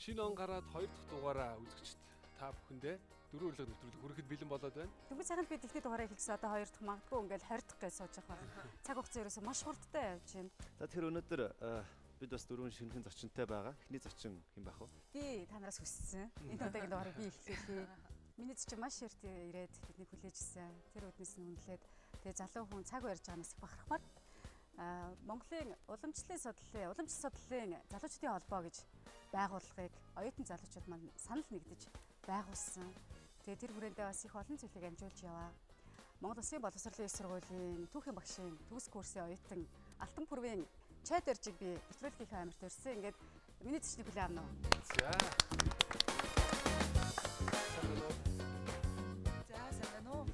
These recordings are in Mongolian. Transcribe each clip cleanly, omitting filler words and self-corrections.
Шинэ он гараад 2 дахь дугаараа үзэгчд та бүхэндээ дөрөв урилга нэвтрүүлэг хүрэхэд бэлэн болоод байна. Дөнгөж сайхан бид эхний дугаараа эхэлсэн. Одоо 2 дахь магадгүй ингээл 20 дахь гэж сууж байгаа. Цаг хугацаа ерөөсөө маш хурдтай явж байна. За тэгэхээр өнөөдөр бид бас дөрвөн шинэхэн зочинтой байгаа. Эхний зочин хэн байх вэ? Би та нараас хүссэн. Энэ удаагийн дугаарыг би эхлүүлье. Миний зочин маш эрт ирээд биднийг хүлээж ирсэн. Тэр үднэс нь хүндлээд тэгээ залуу хүн цаг барьж байгаанаас их бахархмаар Монголын уламжлалын судлалын уламжлал судлалын залуучуудын холбоо гэж байгууллагыг оюутан залуучууд маань санал нэгдэж байгуулсан. Тэгээ тэр хүрээндээ бас их олон зүйлийг амжуулж яваа. Монгол Улсын боловсролын их сургуулийн түүхийн багшийн төгс курсын оюутан Алтан Пүрвийн Чайд барьжиг би нэвтрүүлгийнхээ амарт өрсөн. Ингээд миний зочныг хүлээн авна уу? За. За сайн байна уу?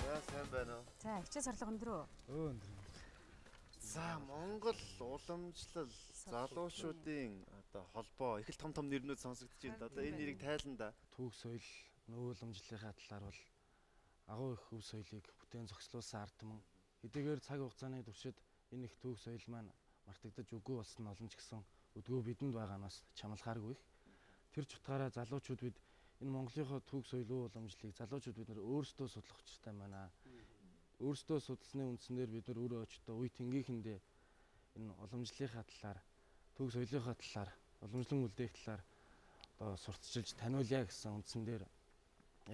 За сайн байна уу? За хичээл сарлага өндөр үү? Өндөр. За Монгол уламжлал залуучуудын одоо холбоо их л том том нэрнүүд сонсогдож байна. Одоо энэ нэрийг тайлан да. Түүх соёл, нөө уламжлалынхаа талаар бол агуу их өв соёлыг бүтээн зогслуулсан ард түмэн. Хэдийгээр цаг хугацааны туршид энэ их түүх соёл маань мартагдаж үгүй болсон олон ч гэсэн өдгөө бидэнд байгаанаас чамлахааргүй их. Тэр ч утгаараа залуучууд бид энэ Монголынхоо түүх соёл өв уламжлалыг залуучууд бид нар өөрсдөө судлах учиртай байна. Өөрсдөө судалсны үндсэн дээр бид нар өөрөө очдоо үе тэнгийнхэндээ энэ уламжлалынхаа талаар, түүх соёлынхаа талаар, уламжлан үлдээх талаар одоо сурталчилж таниулъя гэсэн үндсэн дээр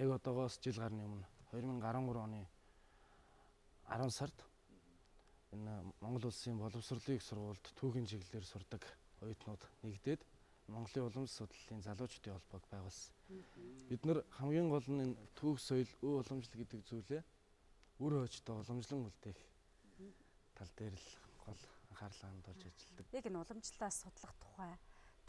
яг одоогоос жил гарны өмнө 2013 оны 10 сард энэ Монгол Улсын боловсролын их сургуульд түүхийн чиглэлээр сурдаг оюутнууд нэгдээд Монголын уламжлал судлалын залуучуудын холбоог байгуулсан. Бид нар хамгийн гол нь энэ түүх соёл, өв уламжлал гэдэг зүйлээ үр хойчтой уламжлан үлдээх тал дээр л гол анхаарлаа хандуулж ажилладаг. Яг энэ уламжлалаа судлах тухай,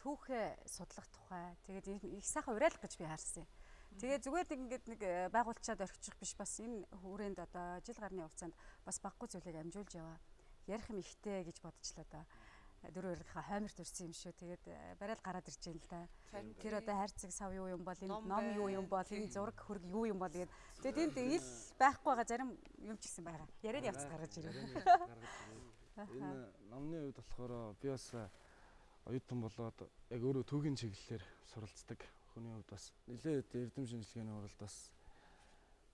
түүхээ судлах тухай, тэгээд их сайхан уриалга гэж би харсан юм. Тэгээ зүгээр нэг ингээд нэг байгуулчаад орхичих биш, бас энэ хүрээнд одоо жил гарны хугацаанд бас баггүй зүйлийг амжуулж яваа. Ярих юм ихтэй гэж бодчихлоо доо. Дөрөв урилгынхаа хойморт өрсөн юм шүү. Тэгээд барайл гараад ирж байна л да. Тэр одоо хайрцаг сав юу юм бол, энэ ном юу юм бол, энэ зураг хөрг юу юм бол гээд. Тэгээд энд ил байхгүй байгаа зарим юм ч гэсэн байгаа. Ярианы явцад гаргаж ирв. Энэ номны хувьд болохоор би бас оюутан болоод яг өөрөө түүхийн чиглэлээр суралцдаг хүний хувьд бас нэлээд эрдэм шинжилгээний уралд бас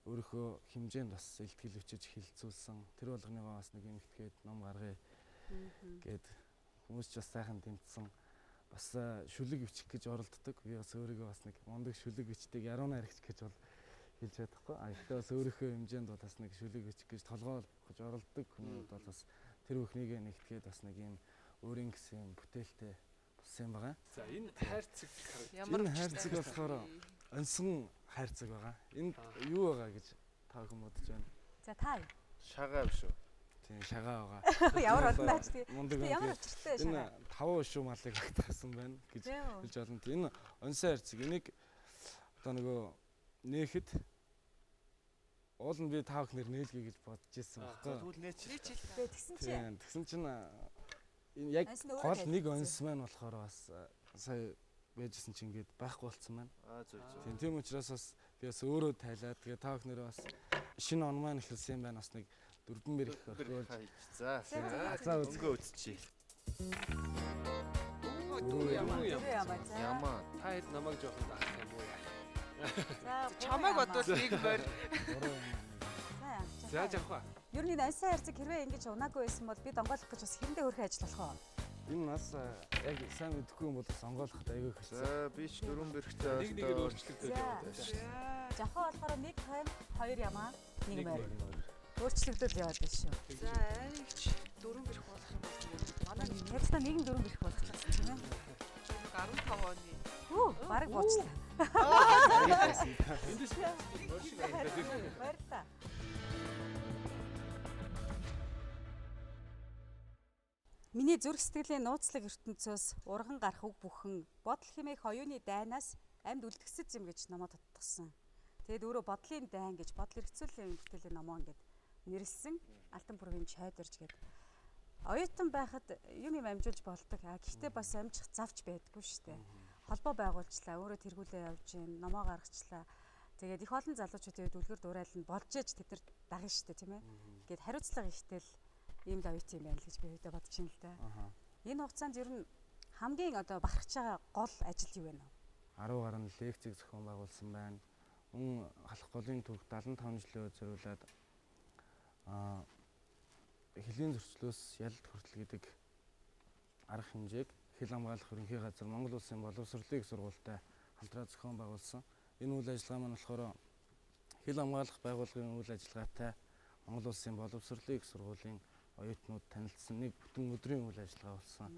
өөрийнхөө хэмжээнд бас илтгэл өчөж хилцүүлсэн. Тэр болгоныгоо бас нэг юм ихтгээд ном гаргая гээд хүмүүс ч бас сайхан дэмжсэн. Бас шүлэг бичих гэж оролддог. Би бас өөрийгөө бас нэг мундаг шүлэг бичдэг ярууна аригч гэж бол хэлж чадахгүй. А ихтэй бас өөрийнхөө хэмжээнд бол бас нэг шүлэг бичих гэж толгоолох гэж оролддог хүний хувьд бол бас тэр бүхнийг нэгтгээд бас нэг юм өөрийн гэсэн юм бүтээлтэй болсон юм байгаа. За энэ хайрцаг харагдаж. Энэ хайрцаг болохоор онсон хайрцаг байгаа. Энд юу байгаа гэж та бүхэн бодож байна? За та шагаа биш үү? Тийм, шагаа байгаа. Ямар олон наач тийм. Ямар учиртай шагаа. Энэ 5 шүү малыг агтаасан байна гэж хэлж болно. Энэ онсон хайрцаг. Энийг одоо нөгөө нээхэд уул нь би та бүхнэр нээлгэе гэж бодож ирсэн байхгүй. Тэгвэл нээч. Тэгсэн чинь. Тэгсэн чинь энэ яг гол нэг онс маань болохоор бас сая байжсэн чинь ингээд байхгүй болсон байна. Аа зөв зөв. Тийм учраас бас би бас өөрөө тайлаад тэгээ та бүхнэр бас шинэ он маань эхэлсэн юм байна. Бас нэг дөрвөн бэрх орхиулж. За. За өнгөө үзчихье. Дөрөв ямаа. Та хэд намайг жоохон даах юм уу яа. За чамайг бодвол нэг морь. За жавхаа. Ер нь энэ онсон хайрцаг хэрвээ ингэж унаагүй байсан бол бид онгойлгох гэж бас хэрэндээ хөөрхөн ажил болох уу? Энэ нас яг сайн мэдэхгүй юм бол бас онгойлгоход айгүй их хэцүү. За би ч дөрвөн бэрхтэй нэг нэгээр өөрчлөгдөж яваад байна шүү. Жавхаа болохоор нэг хойм, хоёр ямаа, нэг морь. Өөрчлөгдөд яваад байна шүү. За айгч дөрвөн бэрх болох юм бол манай яг та нэгэн дөрвөн бэрх болгочихсон тийм ээ. 15 оны. Хүү, бараг буучлаа. Эндээс морь шиг харагдаад. Баярлалаа. Миний зүрх сэтгэлийн нууцлаг ертөнцөөс урган гарах үг бүхэн бодол хэмээх оюуны дайнаас амьд үлдгэсэд юм гэж номоо тодтгосон. Тэгэд өөрөө бодлын дайн гэж бодол эргэцүүллийн бүтээлийн номоо ингээд нэрлсэн Алтан Пүрвийн Чайдэрж гээд. Оюутан байхад юм юм амжуулж болдог. А гэхдээ бас амжих завч байдаггүй шүү дээ. Холбоо байгуулчлаа, өөрөө тэргүүлээ явж гин, номоо гаргачлаа. Тэгээд их олон залуучуудын үед үлгэр дуурайл нь болж ээж тэд нар дагна шүү дээ, тийм ээ. Ингээд хариуцлага ихтэй л ийм л оюутан юм байна л гэж би хувьдаа бодож байна л да. Энэ хугацаанд ер нь Хамгийн одоо бахархаж байгаа гол ажил юу вэ? 10 гаруй лекцийг зохион байгуулсан байна. Мөн Халах голын түүх 75 жилийн үед зориулаад хөлийн зөрчлөөс ялалт хүртэл гэдэг арга хэмжээг хэл хамгаалах ерөнхий газар Монгол Улсын боловсролын их сургуультай хамтран зохион байгуулсан. Энэ үйл ажиллагаа маань болохоор хэл хамгаалах байгууллагын үйл ажиллагаатай Монгол Улсын боловсролын их сургуулийн оюутнууд танилцсан нэг бүтэн өдрийн үйл ажиллагаа болсон.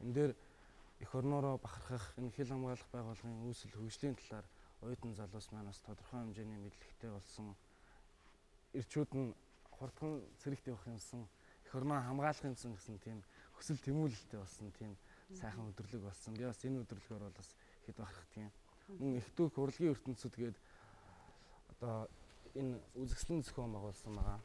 Энэ дээр эх орноороо бахархах энэ хэл хамгаалах байгууллагын үүсэл хөгжлийн талаар оюутан залуус маань бас тодорхой хэмжээний мэдлэгтэй болсон. Ирчүүд нь хурдхан цэрэгт явах юмсан, эх орноо хамгаалах юмсан гэсэн тийм хүсэл тэмүүлэлтэй болсон тийм сайхан өдөрлөг болсон. Би бас энэ өдөрлөгөөр бол бас хэд бахархдаг юм. Мөн их дүүх урлагийн ертөнцид гээд одоо энэ үзэсгэлэн зохион байгуулсан байгаа.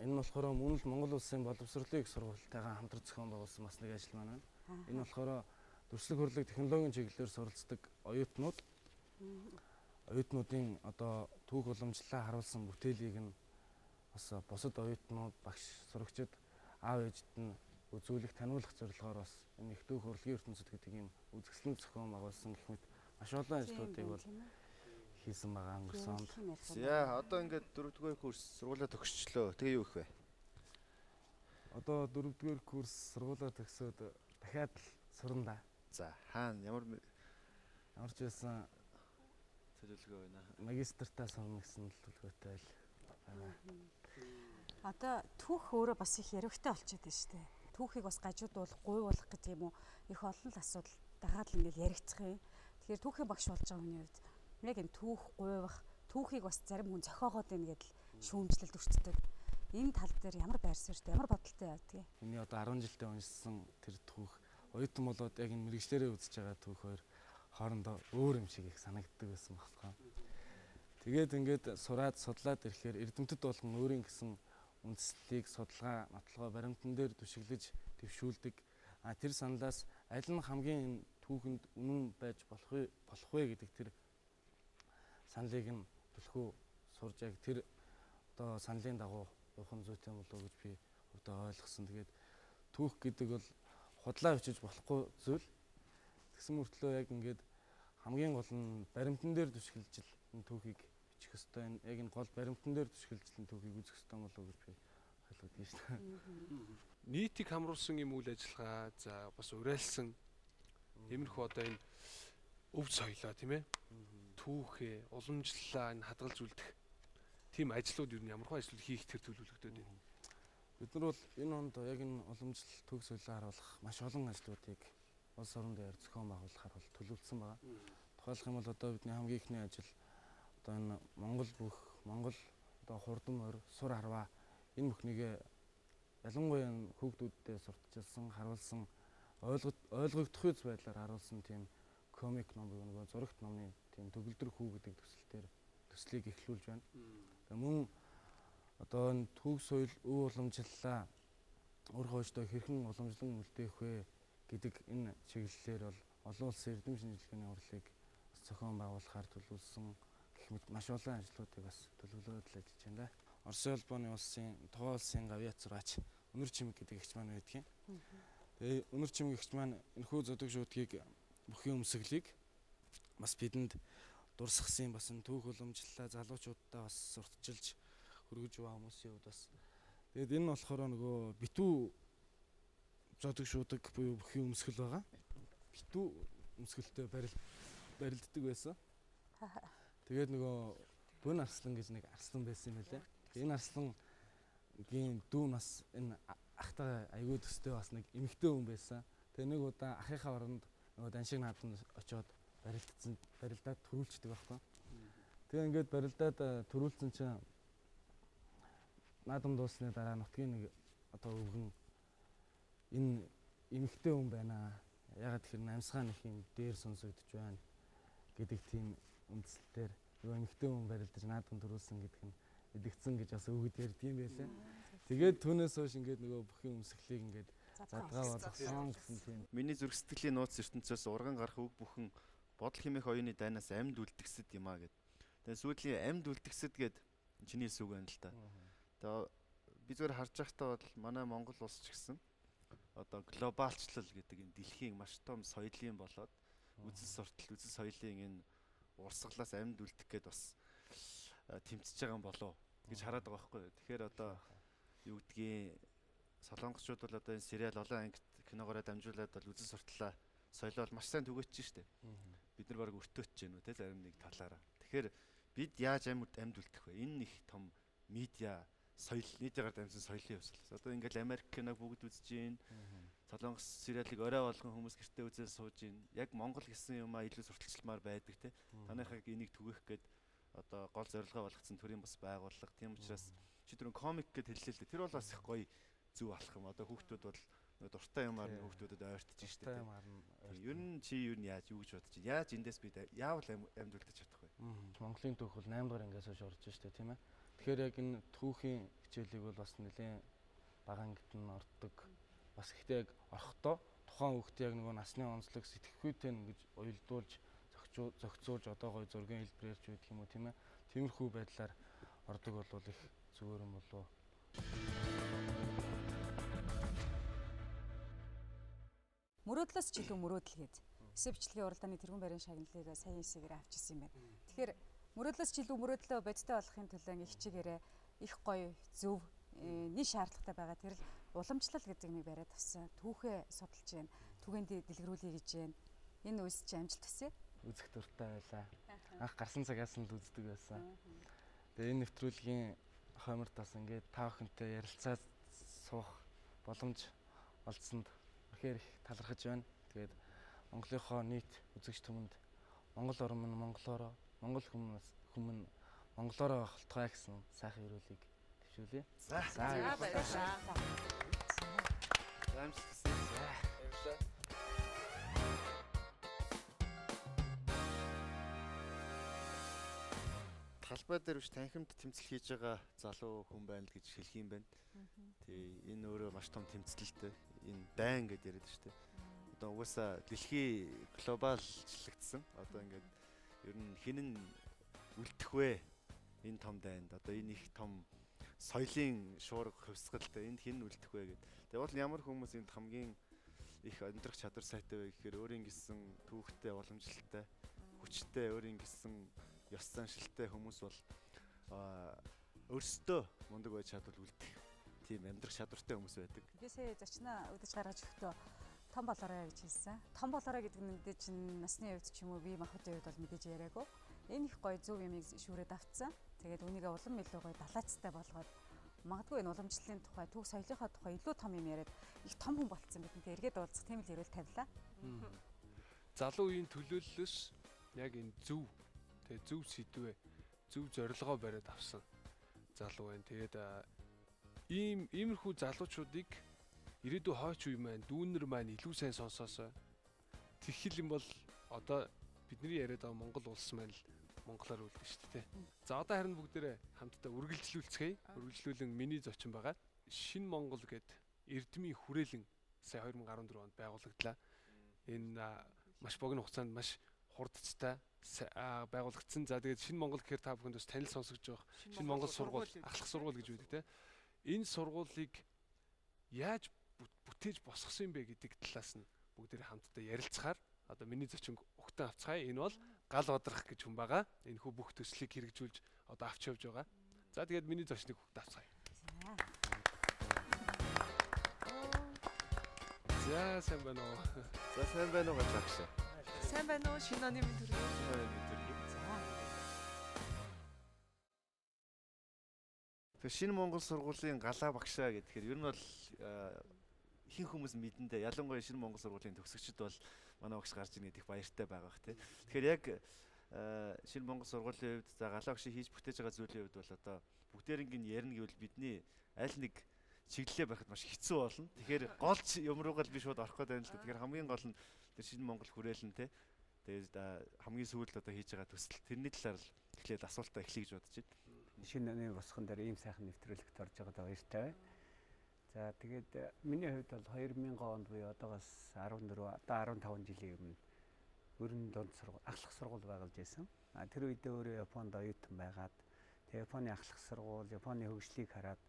Энэ нь болохоор мөн л Монгол Улсын боловсролын их сургуультайгаа хамтран зохион байгуулсан бас нэг ажил маань байна. Энэ болохоор дүрслэг хурлаг технологийн чиглэлээр суралцдаг оюутнуудын одоо түүх уламжлалаа харуулсан бүтээлийг нь бас бусад оюутнууд, багш, сурагчид, аав ээжид нь үзүүлэх, таниулах зорилгоор бас энэ их дүүх урлагийн ертөнцид гэдэг ийм үзэсгэлэн зохион байгуулсан гэх мэт маш олон ажлуудыг бол хийсэн байгаа өнгөрсөн онд. За одоо ингээд 4-р курс сургуулаа төгсчлөө. Тэгээ юу их вэ? Одоо 4-р курс сургуулаа төгсөөд дахиад л сурна да. За хаана ямар ч байсан төлөвлөгөө байна? Магистртаа сурна гэсэн төлөвлөгөөтэй л байна. Одоо түүх өөрөө бас их яригтай болчиход байна шүү дээ. Түүхийг бас гажуудуулах, гуйвуулах гэдэг юм уу их олон л асуудал дагаад л ингээл яригдах юм. Тэгэхээр түүхийн багш болж байгаа хүний хувьд яг энэ түүх гуйвах, түүхийг бас зарим хүн зохиогоод байна гэдэл шүүмжлэлд өртдөг. Энэ тал дээр ямар байр суурьтай, ямар бодолтой явдгийг? Миний одоо 10 жилдээ уншсан тэр түүх оюутан болоод яг энэ мэргэжлээрээ үзэж байгаа түүх хоёр хоорондоо өөр юм шиг их санагддаг байсан байхгүй. Тэгээд ингээд сураад судлаад ирэхээр эрдэмтэд болгон өөрийн гэсэн үндслийг судалгаа, нотлогоо баримтан дээр түшиглэж дэвшүүлдэг. А тэр саналаас аль нь хамгийн энэ түүхэнд үнэн байж болох вэ гэдэг тэр саналыг нь түлхүү сурж яг тэр одоо саналын дагуу явах нь зүйтэй болов уу гэж би хувьдаа ойлгосон. Тэгээд түүх гэдэг бол худлаа бичиж болохгүй зүйл. Тэгсэн мөртлөө яг ингээд хамгийн гол нь баримтан дээр түшиглэж энэ түүхийг бичих ёстой. Яг энэ гол баримтан дээр түшиглэж энэ түүхийг үзэх ёстой болов уу гэж би ойлгодог шүү дээ. Нийтийг хамруулсан юм үйл ажиллагаа, за бас урайлсан иймэрхүү одоо энэ өв соёлоо тийм ээ. Түүхээ, уламжлалаа энэ хадгалж үлдэх тийм ажлууд юу нь ямар хөө ажлууд хийх тэр төлөвлөгдөд байна. Бид нар бол энэ онд яг энэ уламжлал түүх соёлоо харуулах маш олон ажлуудыг улс орон дээр зохион байгуулахаар бол төлөвлөсөн байгаа. Тухайлах юм бол одоо бидний хамгийн эхний ажил одоо энэ Монгол бүх Монгол одоо хурдан морь, сур харваа энэ бүхнийг ялангуяа хүүхдүүддээ сурталчилсан, харуулсан, ойлгогдох үз байдлаар харуулсан тийм комик ном буюу нөгөө зурагт номны тийм төгөлдөр хүү гэдэг төсөл дээр төслийг эхлүүлж байна. Тэгээ мөн одоо энэ түүх соёл өв уламжлалаа үр хойшдоо хэрхэн уламжлан үлдээх вэ гэдэг энэ чиглэлээр бол олон улсын эрдэм шинжилгээний хурлыг зохион байгуулахаар төлөвлөсөн гэх мэт маш олон ажлуудыг бас төлөвлөөд л ажиллаж байна да. Оросын холбооны улсын Тухайн улсын гавьяат зураач Өнөр Чимэг гэдэг эгч маань байдаг юм. Тэгээ Өнөр Чимэг эгч маань энэхүү зодог шуудгийг бүхий өмсөглийг бас бидэнд дурсгасан бас энэ түүх уламжлалаа залуучуудаа бас сурталчилж хөргөж байгаа хүмүүсийн хувьд бас тэгээд энэ нь болохоор нөгөө битүү зодог шуудаг буюу бүхий өмсгөл байгаа. Битүү өмсгөлтэй барилддаг байсан. Тэгээд нөгөө Бун арслан гэж нэг арслан байсан юм байлээ. Энэ арслангийн дүү нас энэ ахтайгаа айгүй төстэй бас нэг эмэгтэй хүн байсан. Тэгээ нэг удаа ахынхаа оронд нөгөө даншиг нааданд очиод барилдаад төрүүлчдэг байхгүй. Тэгээ ингээд барилдаад төрүүлсэн чинь наадам дууссаны дараа нутгийн нэг одоо өвгөн энэ эмэгтэй хүн байна. Ягаад тэгэхээр намсгаа нэг юм дээр сонсогдож байна гэдэг тийм үндслээр нөгөө эмэгтэй хүн барилдаж наадам төрүүлсэн гэдэг нь мэдэгдсэн гэж бас өвгөд ярьдаг юм байлээ. Тэгээд түүнээс хойш ингээд нөгөө бүхий өмсгөлийг ингээд задгаа болгосон гэсэн тийм. Миний зүрх сэтгэлийн нууц ертөнцөөс урган гарах үг бүхэн бодол хэмээх оюуны дайнаас амьд үлдгэсэд юм а гэд. Тэгээд сүүлийн амьд үлдгэсэд гэд чиний хэлсэн үг байна л та. Тэгээ би зүгээр харж байхдаа бол манай Монгол улс ч гэсэн одоо глобалчлал гэдэг энэ дэлхийн маш том соёлын болоод үзэл суртал, үзэл соёлын энэ урсгалаас амьд үлдэх гээд бас тэмцэж байгаа юм болов гэж хараад байгаа байхгүй юу. Тэгэхээр одоо юу гэдгийг солонгосчууд бол одоо энэ сериал олон ангит киногоороо дамжуулаад бол үзэл суртлаа соёлоо бол маш сайн түгээч штэ. Бид нар баг өртөөч гэнэ үү те зарим нэг талаараа. Тэгэхээр бид яаж амьд үлдэх вэ? Энэ их том медиа соёл, медиагаар дамжсан соёлын хувьсгал. Одоо ингээл Америк киног бүгд үзэж гин. Солонгос сериалыг орой болгон хүмүүс гэртээ үзэл сууж гин. Яг Монгол гэсэн юмаа илүү сурталчилмаар байдаг те. Танайхыг энийг түгээх гээд одоо гол зорилгоо болгоцсон төрийн бас байгууллага. Тийм учраас чи түрүүн комик гэд хэллээ л дээ. Тэр бол бас их гоё зөв алах юм. Одоо хүүхдүүд бол дуртай юмар нь хүүхдүүдэд ойртож штэ. Ер нь чи ер нь яаж юу гэж бодож чинь? Яаж эндээс бид яавал амьд үлдэж чадах вэ? Монголын түүх бол 8 дугаар ангиас хойш орж штэ, тийм ээ. Тэгэхээр яг энэ түүхийн хичээлийг бол бас нэлээд бага ангид нь ордог. Бас ихтэй яг орохдоо тухайн хүүхдээ яг нөгөө насны онцлог сэтгэхүйтэй ингэж уялдуулж зохицуулж одоо гоё зургийн хэлбэрээр ч байдаг юм уу, тийм ээ. Тиймэрхүү байдлаар ордог бол их зүгээр юм болов. Мөрөөдлөөс ч илүү мөрөөдөл гээд. Эсэ бичлэгийн уралдааны тэргүүн байрын шагналыг саяын эсэгээр авчихсан юм байна. Тэгэхээр мөрөөдлөөс ч илүү мөрөөдлөө бодиттой болохын төлөө их чигээрээ их гоё зөв нэг шаардлагатай байгаа. Тэр л уламжлал гэдэг юмыг бариад авсан. Түүхээ судалж байна. Түгэнд дэлгэрүүлэе гэж байна. Энэ үйлс чи амжилт хүсье. Үзэх дуртай байлаа. Анх гарсан цагаас нь л үздэг байсан. Тэгээ энэ нэвтрүүлгийн хойморт бас ингээд та бүхэнтэй ярилцаад суух боломж олдсонд үнэхээр их талархаж байна. Тэгээд Монголынхоо нийт үзэгч түмэнд Монгол орн минь монголоороо, Монгол хүмүүс монголоороо байх болтугай гэсэн сайхан өрөөлийг төвшүүлье. За баярлалаа. За амжилт хүсье. Баярлалаа. Талбай дээр биш танхимд тэмцэл хийж байгаа залуу хүн байна л гэж хэлэх юм байна. Тий, энэ өөрөө маш том тэмцэлтэй. Энэ дайн гэдээ яриад шүү дээ. Одоо угаасаа дэлхий глобалчлагдсан. Одоо ингээд ер нь хэн нь үлдэх вэ? Энэ том дайнд. Одоо энэ их том соёлын шуурга хувьсгалтай энд хэн үлдэх вэ гэд. Тэгээ бол ямар хүмүүс энд хамгийн их амьдрах чадвар сайтай вэ гэхээр өөрийн гэсэн түүхтэй, уламжлалтай, хүчтэй, өөрийн гэсэн ёс заншилтай хүмүүс бол өөрсдөө мундаг байж чадвал үлдэх тийм амьдрах чадвартай хүмүүс байдаг. Би сая зочноо өдөж гаргаж өгөхдөө том болоорой гэж хэлсэн. Том болоорой гэдэг нь мэдээж насны хувьд ч юм уу бие махбодын хувьд бол мэдээж яриаггүй. Энэ их гоё зөв юмыг шүүрээд авцсан. Тэгээд үүнийгээ улам илүү гоё далаацтай болгоод магадгүй энэ уламжлалын тухай, түүх соёлынхаа тухай илүү том юм яриад их том хүн болцсон бидэнтэй эргээд уулзах тийм л эрүүл тавилаа. Залуу үеийн төлөөллөөс яг энэ зөв тэгээ зөв сэдвээ, зөв зорилгоо бариад авсан залуу байна. Тэгээд иймэрхүү залуучуудыг ирээдүйн хойч үе маань, дүүнер маань илүү сайн сонсоосой. Тэгхэл юм бол одоо бидний яриад байгаа Монгол улс маань л монголоор үлдэн шүү дээ. За одоо харин бүгдээрээ хамтдаа үргэлжлүүлцгээе. Үргэлжлүүлэн миний зочин байгаа. Шинэ Монгол гэд Эрдмийн хүрээлэн сая 2014 онд байгуулагдлаа. Энэ маш богино хугацаанд маш хурдцтай байгуулагдсан. За тэгээд Шинэ Монгол гэхээр та бүхэнд бас танил сонсогдож байгаа. Шинэ Монгол сургууль, ахлах сургууль гэж байдаг те. Энэ сургуулийг яаж бүтээж босгосон юм бэ гэдэг талаас нь бүгдээрээ хамтдаа ярилцахаар одоо миний зочин угтан авцгаая. Энэ бол Гал Бадрах гэж хүн байгаа. Энэхүү бүх төслийг хэрэгжүүлж одоо авч явж байгаа. За тэгээд миний зочныг угтан авцгаая. За сайн байна уу? За сайн байна уу гэж агшаа. Сайн байна уу? Шинэ оны мэнд төргий. Шинэ оны мэнд төргий. Тэгэхээр Шинэ Монгол сургуулийн галаа багшаа гэхээр ер нь бол ихэнх хүмүүс мэдэндээ, ялангуяа Шинэ Монгол сургуулийн төгсөгчд бол манай багш гарч ийн гэдэг баяртай байгаа бах тий. Тэгэхээр яг Шинэ Монгол сургуулийн хувьд за галаа багшийн хийж бүтээж байгаа зүйлийн хувьд бол одоо бүгдээринг нь ярина гэвэл бидний аль нэг чиглэлээ барихад маш хэцүү болно. Тэгэхээр гол юм руугаа л би шууд орох гээд байна л да. Тэгэхээр хамгийн гол нь тэр Шинэ Монгол хүрээлэн тий. Тэгээд хамгийн сүүлд одоо хийж байгаа төсөл тэрний талаар л эхлээд асуултаа эхлэе гэж бодож байна. Шинэ оны босгон дээр ийм сайхан нэвтрүүлэгт орж байгаадаа баяртай байна. За тэгээд миний хувьд бол 2000 онд буюу одоогоос 14 одоо 15 жилийн өмнө өрн дунд сургууль, ахлах сургууль байгуулж байсан. Тэр үедээ өөрөө Японд оюутан байгаад тэг Японы ахлах сургууль, Японы хөгжлийг хараад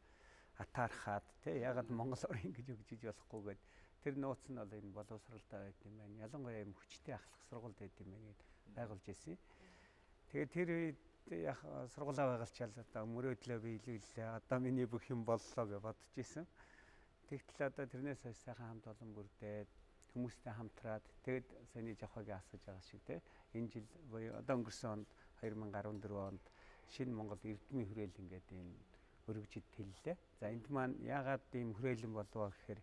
атаархаад тэг ягаад Монгол орн ингэж хөгжиж болохгүй гээд Тэр нууц нь бол энэ боловсралтай байд юм байна. Ялангуяа юм хүчтэй ахлах сургуульд байд юм байна гэд байгуулж ирсэн. Тэгээд тэр үед яг сургуулаа байгуулчаал одоо мөрөөдлөө биелүүллээ. Одоо миний бүх юм боллоо гэж бодож исэн. Тэгтэл одоо тэрнээс хойш сайхан хамт олон бүрдээд хүмүүстэй хамтраад тэгээд саяны Жавхагийн асууж байгаа шиг те энэ жил буюу одоо өнгөрсөн онд 2014 онд шинэ Монгол эрдмийн хүрээлэн гэдэг энэ өргөжид тэллээ. За энд маань яагаад ийм хүрээлэн болов гэхээр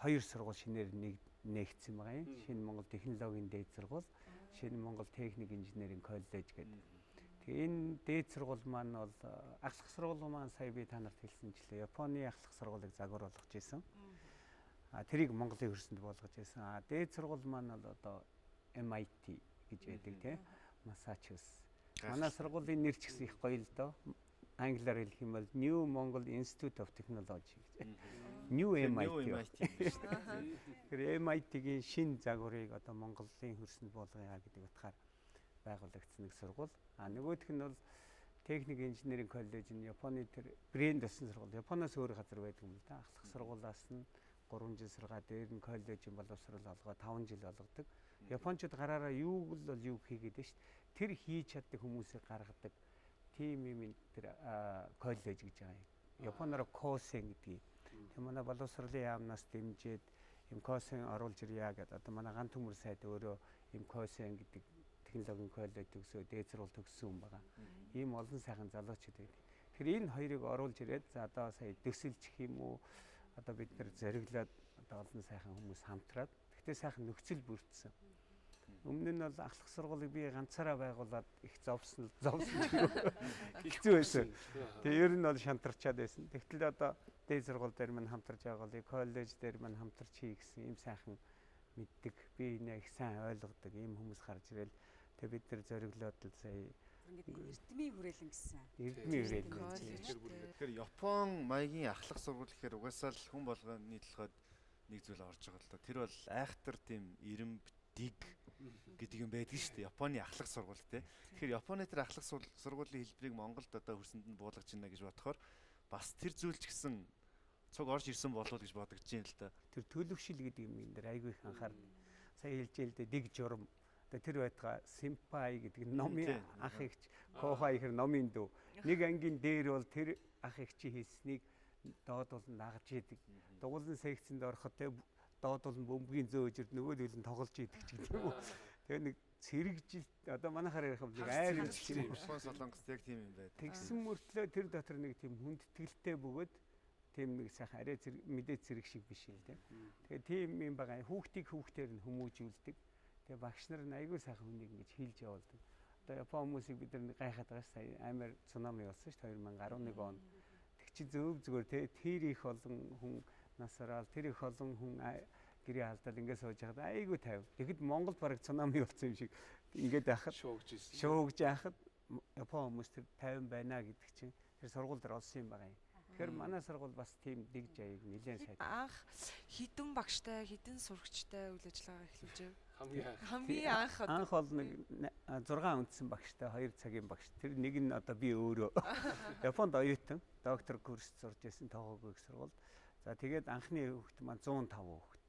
хоёр сургууль шинээр нэг нээгдсэн байгаа юм. Шинэ Монгол технологийн дээд сургууль, шинэ Монгол техник инженерийн коллеж гэдэг. Тэгээ энэ дээд сургууль маань бол ахлах сургууль маань сая би та нарт хэлсэнчлээ. Японы ахлах сургуулийг загвар болгож исэн. Тэрийг Монголын хөрсөнд болгож исэн. Дээд сургууль маань бол одоо MIT гэж байдаг тийм. Massachusetts. Манай сургуулийн нэр ч гэсэн их гоё л доо. Англиар хэлэх юм бол New Mongol Institute of Technology гэж. New MIT. Тэр MIT-гийн шинэ загварыг одоо Монголын хөрсөнд болгоё гэдэг утгаар байгуулагдсан нэг сургууль. А нөгөөх нь бол техник инженерийн коллеж нь Японы тэр брэнд болсон сургууль. Японоос өөр газар байдаг юм л да. Ахлах сургуулиас нь 3 жил сургаа, дээр нь коллежийн боловсрол олгоо 5 жил олгодог. Япончууд гараараа юуг л бол юг хийгээд нь шүү дээ. Тэр хийж чаддаг хүмүүсийг гаргадаг. Тийм юм тэр коллеж гэж байгаа юм. Японоор Косен гэдгийг. Тэр манай боловсролын яамнаас дэмжиж им Косен оруулж ирья гэдэг. Одоо манай ган төмөр сайд өөрөө им Косен гэдэг технологийн коллеж төгсөө, дээд сургууль төгссөн хүн байгаа. Ийм олон сайхан залуучууд байдаг. Тэгэхээр энэ хоёрыг оруулж ирээд за одоо сая төсөлчих юм уу? Одоо бид нэр зориглоод одоо олон сайхан хүмүүс хамтраад тэгтээ сайхан нөхцөл бүрдсэн. Өмнө нь бол ахлах сургуулийг би ганцаараа байгуулад их зовсон хэцүү байсан. Тэгээ ер нь бол шантарчаад байсан. Тэгтэл одоо дээд сургууль дээр мань хамтарч байгуулъя, коллеж дээр мань хамтарч хий гэсэн ийм сайхан мэддэг. Би энэ их сайн ойлгодог ийм хүмүүс гарч ирэл тэгээ бид нар зориглоод л сая ингээд эрдмийн хүрээлэн гэсэн. Эрдмийн хүрээлэн. Тэгэхээр Япон маягийн ахлах сургууль гэхээр угаасаа л хүн болгоны толгойд нэг зүйл орж байгаа л доо. Тэр бол айхтар тийм ирэмб дэг гэдэг юм байдаг шүү дээ. Японы ахлах сургууль те. Тэгэхээр Японы тэр ахлах сургуулийн хэлбэрийг Монголд одоо хөрсөнд нь буулгаж байна гэж бодохоор бас тэр зүйл ч гэсэн цуг орж ирсэн болов уу гэж бодогдож байна л да. Тэр төлөвшил гэдэг юм энэ дэр айгүй их анхаарна. Сая хэлж л дээ дэг журам. Тэр байтугай симпай гэдэг номын ах эгч, кохай хэр номын дүү. Нэг ангийн дээр бол тэр ах эгчийн хэлснийг доод бол нагаж идэг. Дугуулн секцэнд ороход те доод бол бөмбөгийн зөөж ирд нөгөөдөл нь тоглож идэг ч гэдэг юм уу. Тэгээ нэг цэрэгжилт одоо манайхаар ярих юм нэг айр юм шиг юм. Япон солонгост яг тийм юм байдаг. Тэгсэн мөртлөө тэр дотор нэг тийм хүндэтгэлтэй бөгөөд тийм нэг сайхан арай зэрэг мэдээ зэрэг шиг биш л дээ. Тэгээ тийм юм байгаа. Хүүхдийг хүүхдээр нь хүмүүжүүлдэг. Тэгээ багш нар нь айгүй сайхан хүнийг ингэж хилж явуулдаг. Одоо Япон хүмүүсийг бид нар гайхаад байгаа ш. Сая амар цунами болсон ш 2011 онд. Тэг чи зөв зүгээр те тэр их олон хүн насраал тэр их олон хүн гэрээ алдаад ингээд сууж байхад айгүй тайв. Тэгэхэд Монголд бараг цунами болсон юм шиг ингээд байхад шуугж яхад Япон хүмүүс тэр тайван байна гэдэг чинь тэр сургууль дээр олсон юм байгаа юм. Тэгэхээр манай сургууль бас тийм дэг жаяг нэлээд сайтай. Анх хідэн багштай, хідэн сурагчтай үйл ажиллагаа эхлүүлжээ. Хамгийн анх анх бол нэг 6 үндсэн багштай, 2 цагийн багш. Тэр нэг нь одоо би өөрөө Японд оюутан, доктор курс сурж байсан Тохоку их сургуульд. За тэгээд анхны хүүхэд маань 105 хүүхэд.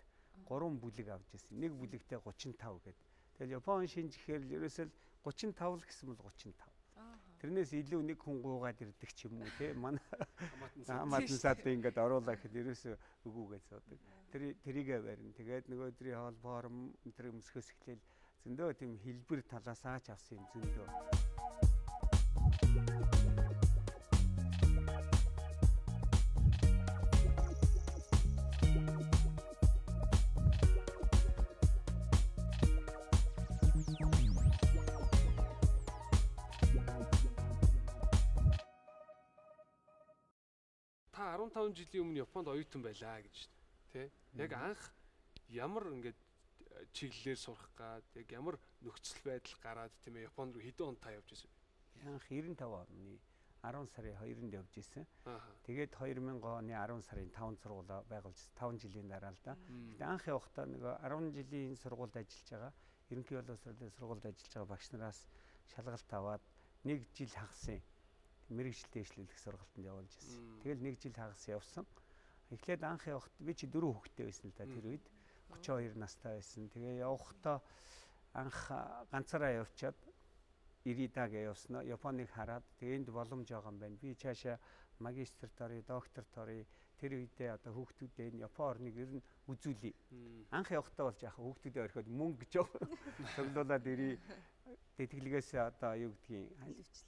3 бүлэг авч ирсэн. Нэг бүлэгтээ 35 гээд. Тэгэл Япон шинж гэхээр л ерөөсөө 35 л гэсэн бол 35. Тэрнээс илүү нэг хүн гуугаад ирдэг ч юм уу те манай хамаатан сад ингээд оруулаа гэхэд ерөөсөө үгүйгээ зөөдөг. Тэрийгэ барина. Тэгээд нөгөө өдрийн хоол форм энэ өмсгөөс эхлээл зөндөө тийм хэлбэр талаасаа ч авсан юм зөндөө. Та 15 жилийн өмнө Японд оюутан байлаа гэж тий. Яг анх ямар ингээд чиглэлээр сурах гад яг ямар нөхцөл байдал гараад тийм ээ Японд руу хэдэн он та явж байсан бэ? Анх 95 оны 10 сарын 2-нд явж исэн. Тэгээд 2000 оны 10 сарын 5 сургуулаа байгуулж 5 жилийн дараа л да. Гэтэ анх явахдаа нөгөө 10 жилийн сургуульд ажиллаж байгаа, ерөнхий боловсролын сургуульд ажиллаж байгаа багш нараас шалгалт аваад нэг жил хагасын мэрэгжил дэвшлүүлэх сургалтанд явуулж ирсэн. Тэгэл нэг жил хагас явсан. Эхлээд анх явахад би чи 4 хүүхэдтэй байсан л да тэр үед 32 настай байсан. Тэгээ явахдаа анх ганцаараа явчаад Ирида гэж явсан. Японыг хараад тэгээ энд боломж байгаа юм байна. Би цаашаа магистрт оръё, докторт оръё. Тэр үедээ одоо хүүхдүүдээ энэ Япон орныг ер нь үзүүлье. Анх явахдаа бол яах хүүхдүүдээ орхиод мөнгө жоох цуглуулад ирээ. Тэтгэлгээс одоо юу гэдгийг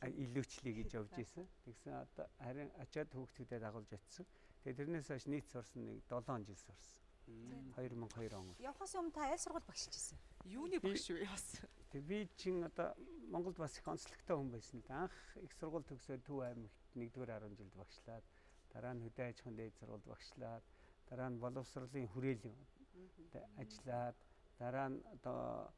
илүүчлэе гэж явж исэн. Тэгсэн одоо харин очиад хүүхдүүдэд дагуулж очисон. Тэгээ тэрнээс хойш нийт сурсан нэг 7 жил сурсан. 2002 он. Явахаас өмнө та аль сургууль багшилж ирсэн? Юуны багш вэ бас? Тэг би чинь одоо Монголд бас их онцлогтой хүн байсан л да. Анх их сургууль төгсөөд Төв аймагт 1-р 10 жилд багшлаад, дараа нь хөдөө аж ахуйн дээд сургуульд багшлаад, дараа нь боловсролын хүрээлэн ажиллаад, дараа нь одоо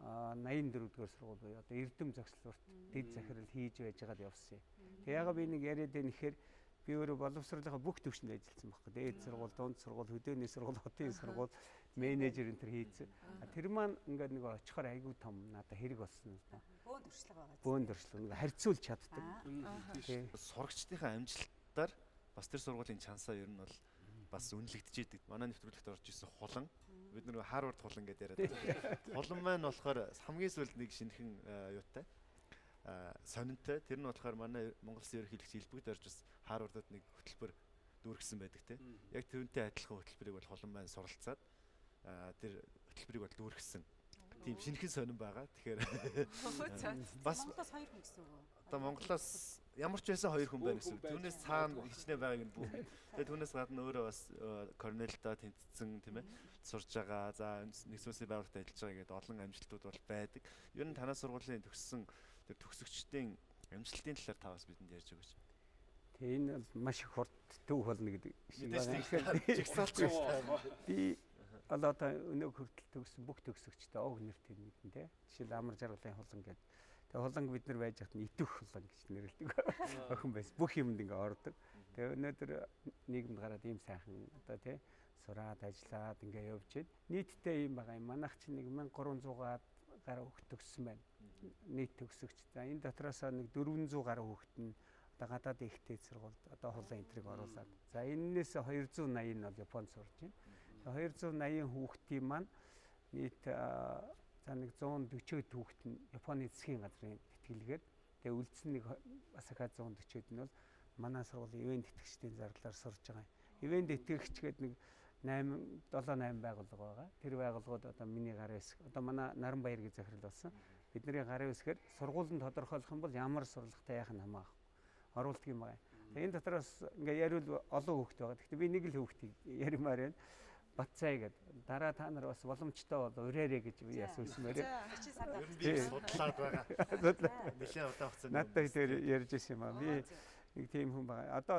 84-р сургууль буюу одоо Эрдэм зогслуурт дэд захирал хийж байжгаад явсан юм. Тэг ягаа би нэг яриад байна гэхээр би өөрөө боловсролынхаа бүх төвшөнд ажилласан байхгүй. Дээд сургууль, дунд сургууль, хөдөөний сургууль, хотын сургууль, менежер энэ төр хийсэн. Тэр маань ингээд нэг очихоор айгүй том надад хэрэг болсон л да. Бөөн туршлага байгаа. Бөөн туршлага нэг харьцуулж чаддаг. Сурагчдынхаа амжилтаар бас тэр сургуулийн чансаа ер нь бол бас үнэлэгдэж идэг. Манай нэвтрүүлэгт орж исэн хулан бид нар Харвард хулан гэдээ яриад байна. Хулан маань болохоор хамгийн сүүлд нэг шинэхэн юутай сонинтой. Тэр нь болохоор манай Монгол Улсын ерөнхийлөгч Илбэгд орж бас Харвардад нэг хөтөлбөр дүүргэсэн байдаг те. Яг тэрнтэй адилхан хөтөлбөрийг бол хулан маань суралцаад тэр хөтөлбөрийг бол дүүргэсэн. Тийм шинэхэн сонин байгаа. Тэгэхээр бас Монголоос 2 хүн гэсэн үг үү? Одоо Монголоос ямар ч байсан 2 хүн байна гэсэн үг. Түүнээс цаана хичнээн байгааг нь бүх. Тэгээ түүнээс гадна өөрөө бас Корнелдо тэнцсэн тийм ээ сурж байгаа. За нэгдсэн улсын байгууллагад ажиллаж байгаа гэдэг олон амжилтууд бол байдаг. Ер нь танай сургуулийн төгссөн тэр төгсөгчдийн амжилтын талаар та бас бидэнд ярьж өгөөч. Тэгээ энэ бол маш их хурд төв болно гэдэг шиг байна. Би одоо өнөөг хүртэл төгссөн бүх төгсөгчтэй ог нэртэй мэднэ те. Жишээл Амар жаргалын хулан гэдэг. Тэгээ хуланг бид нар байж хат нь итвэх хулан гэж нэрлэдэг. Охин байсан. Бүх юмд ингээ ордог. Тэгээ өнөөдөр нийгэмд гараад ийм сайхан одоо те сураад ажиллаад ингээ явж байна. Нийтдээ ийм байгаа юм. Манайх чинь 1300-аад гаруй хүүхд төгссөн байна. Нийт төгсөгч. За энэ дотроос нэг 400 гаруй хүүхд нь одоо гадаад ихтэй сургуульд одоо хулан энтриг оруулаад. За энэнээс 280 нь бол Японд сурж байна. 280 хүүхдийн маань нийт за нэг 140 хүүхд нь Японы засгийн газрын тэтгэлгээр тэгээ үлдсэн нэг бас ахаа 140-д нь бол манай сургуулийн ивээн тэтгэгчдийн зардлаар сурж байгаа юм. Ивээн тэтгэгч гэдэг нэг 8 7 8 байгууллага байгаа. Тэр байгууллагууд одоо миний гарын хэсэг одоо манай Наранбаяр гэж захирал болсон. Бидний гарын хэсгээр сургууль нь тодорхойлох юм бол ямар сурлагатай яах нь хамаахгүй оруулдаг юм байна. Тэгээ энэ дотроос ингээ яриул олон хүүхд байгаа. Гэхдээ би нэг л хүүхдийг яримаар байна. Батцай гэд дараа та нар бас боломжтой бол ураарэ гэж би асуусан мөрөө. Ер нь би судлаад байгаа. Нэлээд удаан хугацаанд надтай дээр ярьж ирсэн юм аа. Би нэг тийм хүн байгаа. Одоо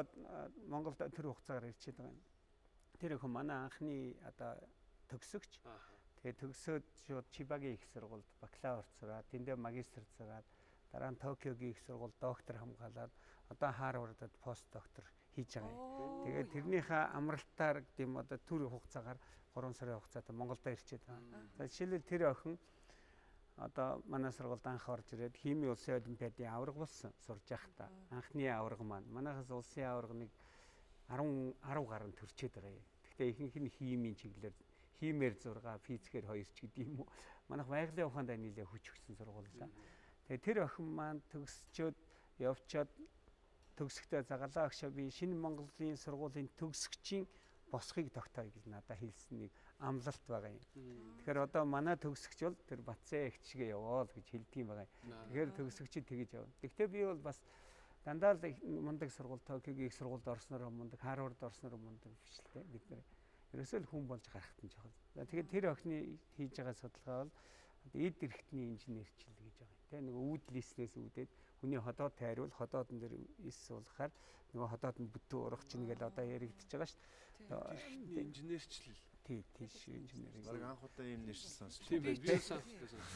Монголд тэр хугацаагаар ирчээд байгаа юм. Тэр хүн манай анхны одоо төгсөгч. Тэгээ төгсөөд шууд Чибагийн их сургуульд бакалавр сураад, тэндээ магистр сураад, дараа нь Токиогийн их сургуульд доктор хамгаалаад, одоо Харвардад пост доктор хийж байгаа юм. Тэгээд тэрнийхээ амралтаар гэм одоо төр хугацаагаар 3 сарын хугацаатай Монголд ирчээд байгаа. За жишээлбэл тэр охин одоо манай сургуульд анх орж ирээд химийн улсын олимпиадын аварга болсон сурж байхдаа. Анхны аварга маань манайхаас улсын аварга нэг 10 10 гаруй төрчөөд байгаа юм. Гэхдээ ихэнх нь химийн чиглэлээр химээр 6, физикээр 2 ч гэдэг юм уу. Манайх байгалийн ухаанд нэлээ хүч өгсөн сургууль л. Тэгээд тэр охин маань төгсчөөд явчаад төгсөхдөө загалаа агшаа би шинэ Монголын сургуулийн төгсөгчийн босхийг тогтоё гэж надад хэлсэн нэг амлалт байгаа юм. Тэгэхээр одоо манай төгсөгч бол тэр Батцай эгч шигээ яваа л гэж хэлдэг юм байгаа юм. Тэгэхээр төгсөгчид тэгэж явна. Гэхдээ би бол бас дандаа л мундаг сургууль, Токиогийн их сургуульд орснороо мундаг, Харвард орснороо мундаг биш л дээ бид нар. Ерөөсөө л хүн болж гарахт нь чухал. Тэгэхээр тэр охины хийж байгаа судалгаа бол эд эрхтний инженерчил гэж байгаа юм. Тэ нэг үүдлээснээс үүдээд хүний ходоод тайруул ходоодон дээр эс суулгахаар нөгөө ходоод нь бүтэн урах чинь гэл одоо яригдчихэж байгаа шүү дээ. Эрхтний инженерчлэл. Тий, тийш инженер. Бараг анх удаа ийм нэршил сонсч. Тийм байх. Би сонссон.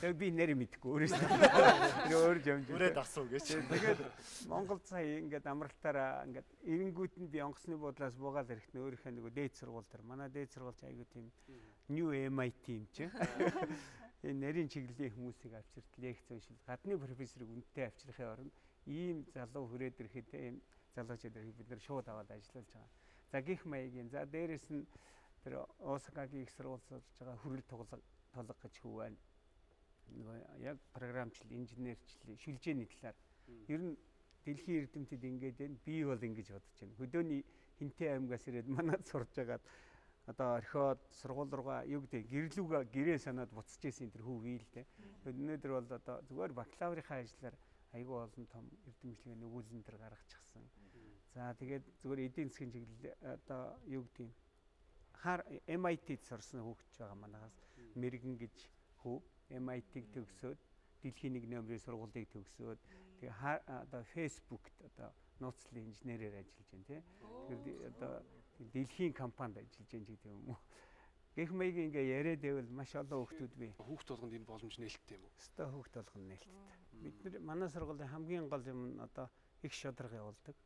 Тэгээ би нэр мэдэхгүй өөрөөс. Тэр өөр юм. Үрээд асуу гэж. Тэгээд Монгол сая ингээд амралтаараа ингээд эренгүүт нь би онгоцны буудлаас буугаал ирэхэд нь өөрийнхөө нөгөө дээд сургууль дээр манай дээд сургууль ч айгүй тийм New MIT юм чи. Энэ нарийн чиглэлийн хүмүүсийг авчирт лекц уншил гадны профессорыг үнэтэй авчрахын оронд ийм залуу хүрээд ирэхэд ийм залуучууд ирэхэд бид нар шууд аваад ажиллуулж байгаа. За гих маягийн за дээрэс нь тэр Осакагийн их сургууль сурж байгаа хүрэл тулга гэж хүү байна. Нөгөө яг програмчлал, инженерчлэл, шүлжээний талаар ер нь дэлхийн эрдэмтэд ингээд байна. Би бол ингэж бодож байна. Хөдөөний Хинтээ аймгаас ирээд манад сурж агаад одоо орхиод сургууль руугаа юу гэдэг гэрлүүгээ гэрээ санаад буцаж исэн тэр хүү бий л дээ. Өнөөдөр бол одоо зүгээр бакалаврынхаа ажлаар айгүй олон том эрдэмшлэгээ нөгөөлөн төр гаргачихсан. За тэгээд зүгээр эдийн засгийн чиглэл одоо юу гэдэг хаар MIT-д сурсан хүүхэд байгаа манайхаас мэрэгэн гэж хүү MIT-г төгсөөд дэлхийн нэг нөмрийн сургуулийг төгсөөд тэгээ одоо Facebook-т одоо нууцлын инженерээр ажиллаж байна тий. Тэгэхээр одоо дэлхийн компанид ажиллаж байна гэдэг юм уу. Гэх маяг ингээ яриад байвал маш олон хүүхдүүд бий. Хүүхд болгонд энэ боломж нээлттэй юм уу? Өстой хүүхд болгонд нээлттэй. Бид нар манай сургуулийн хамгийн гол юм нь одоо их шударга явуулдаг.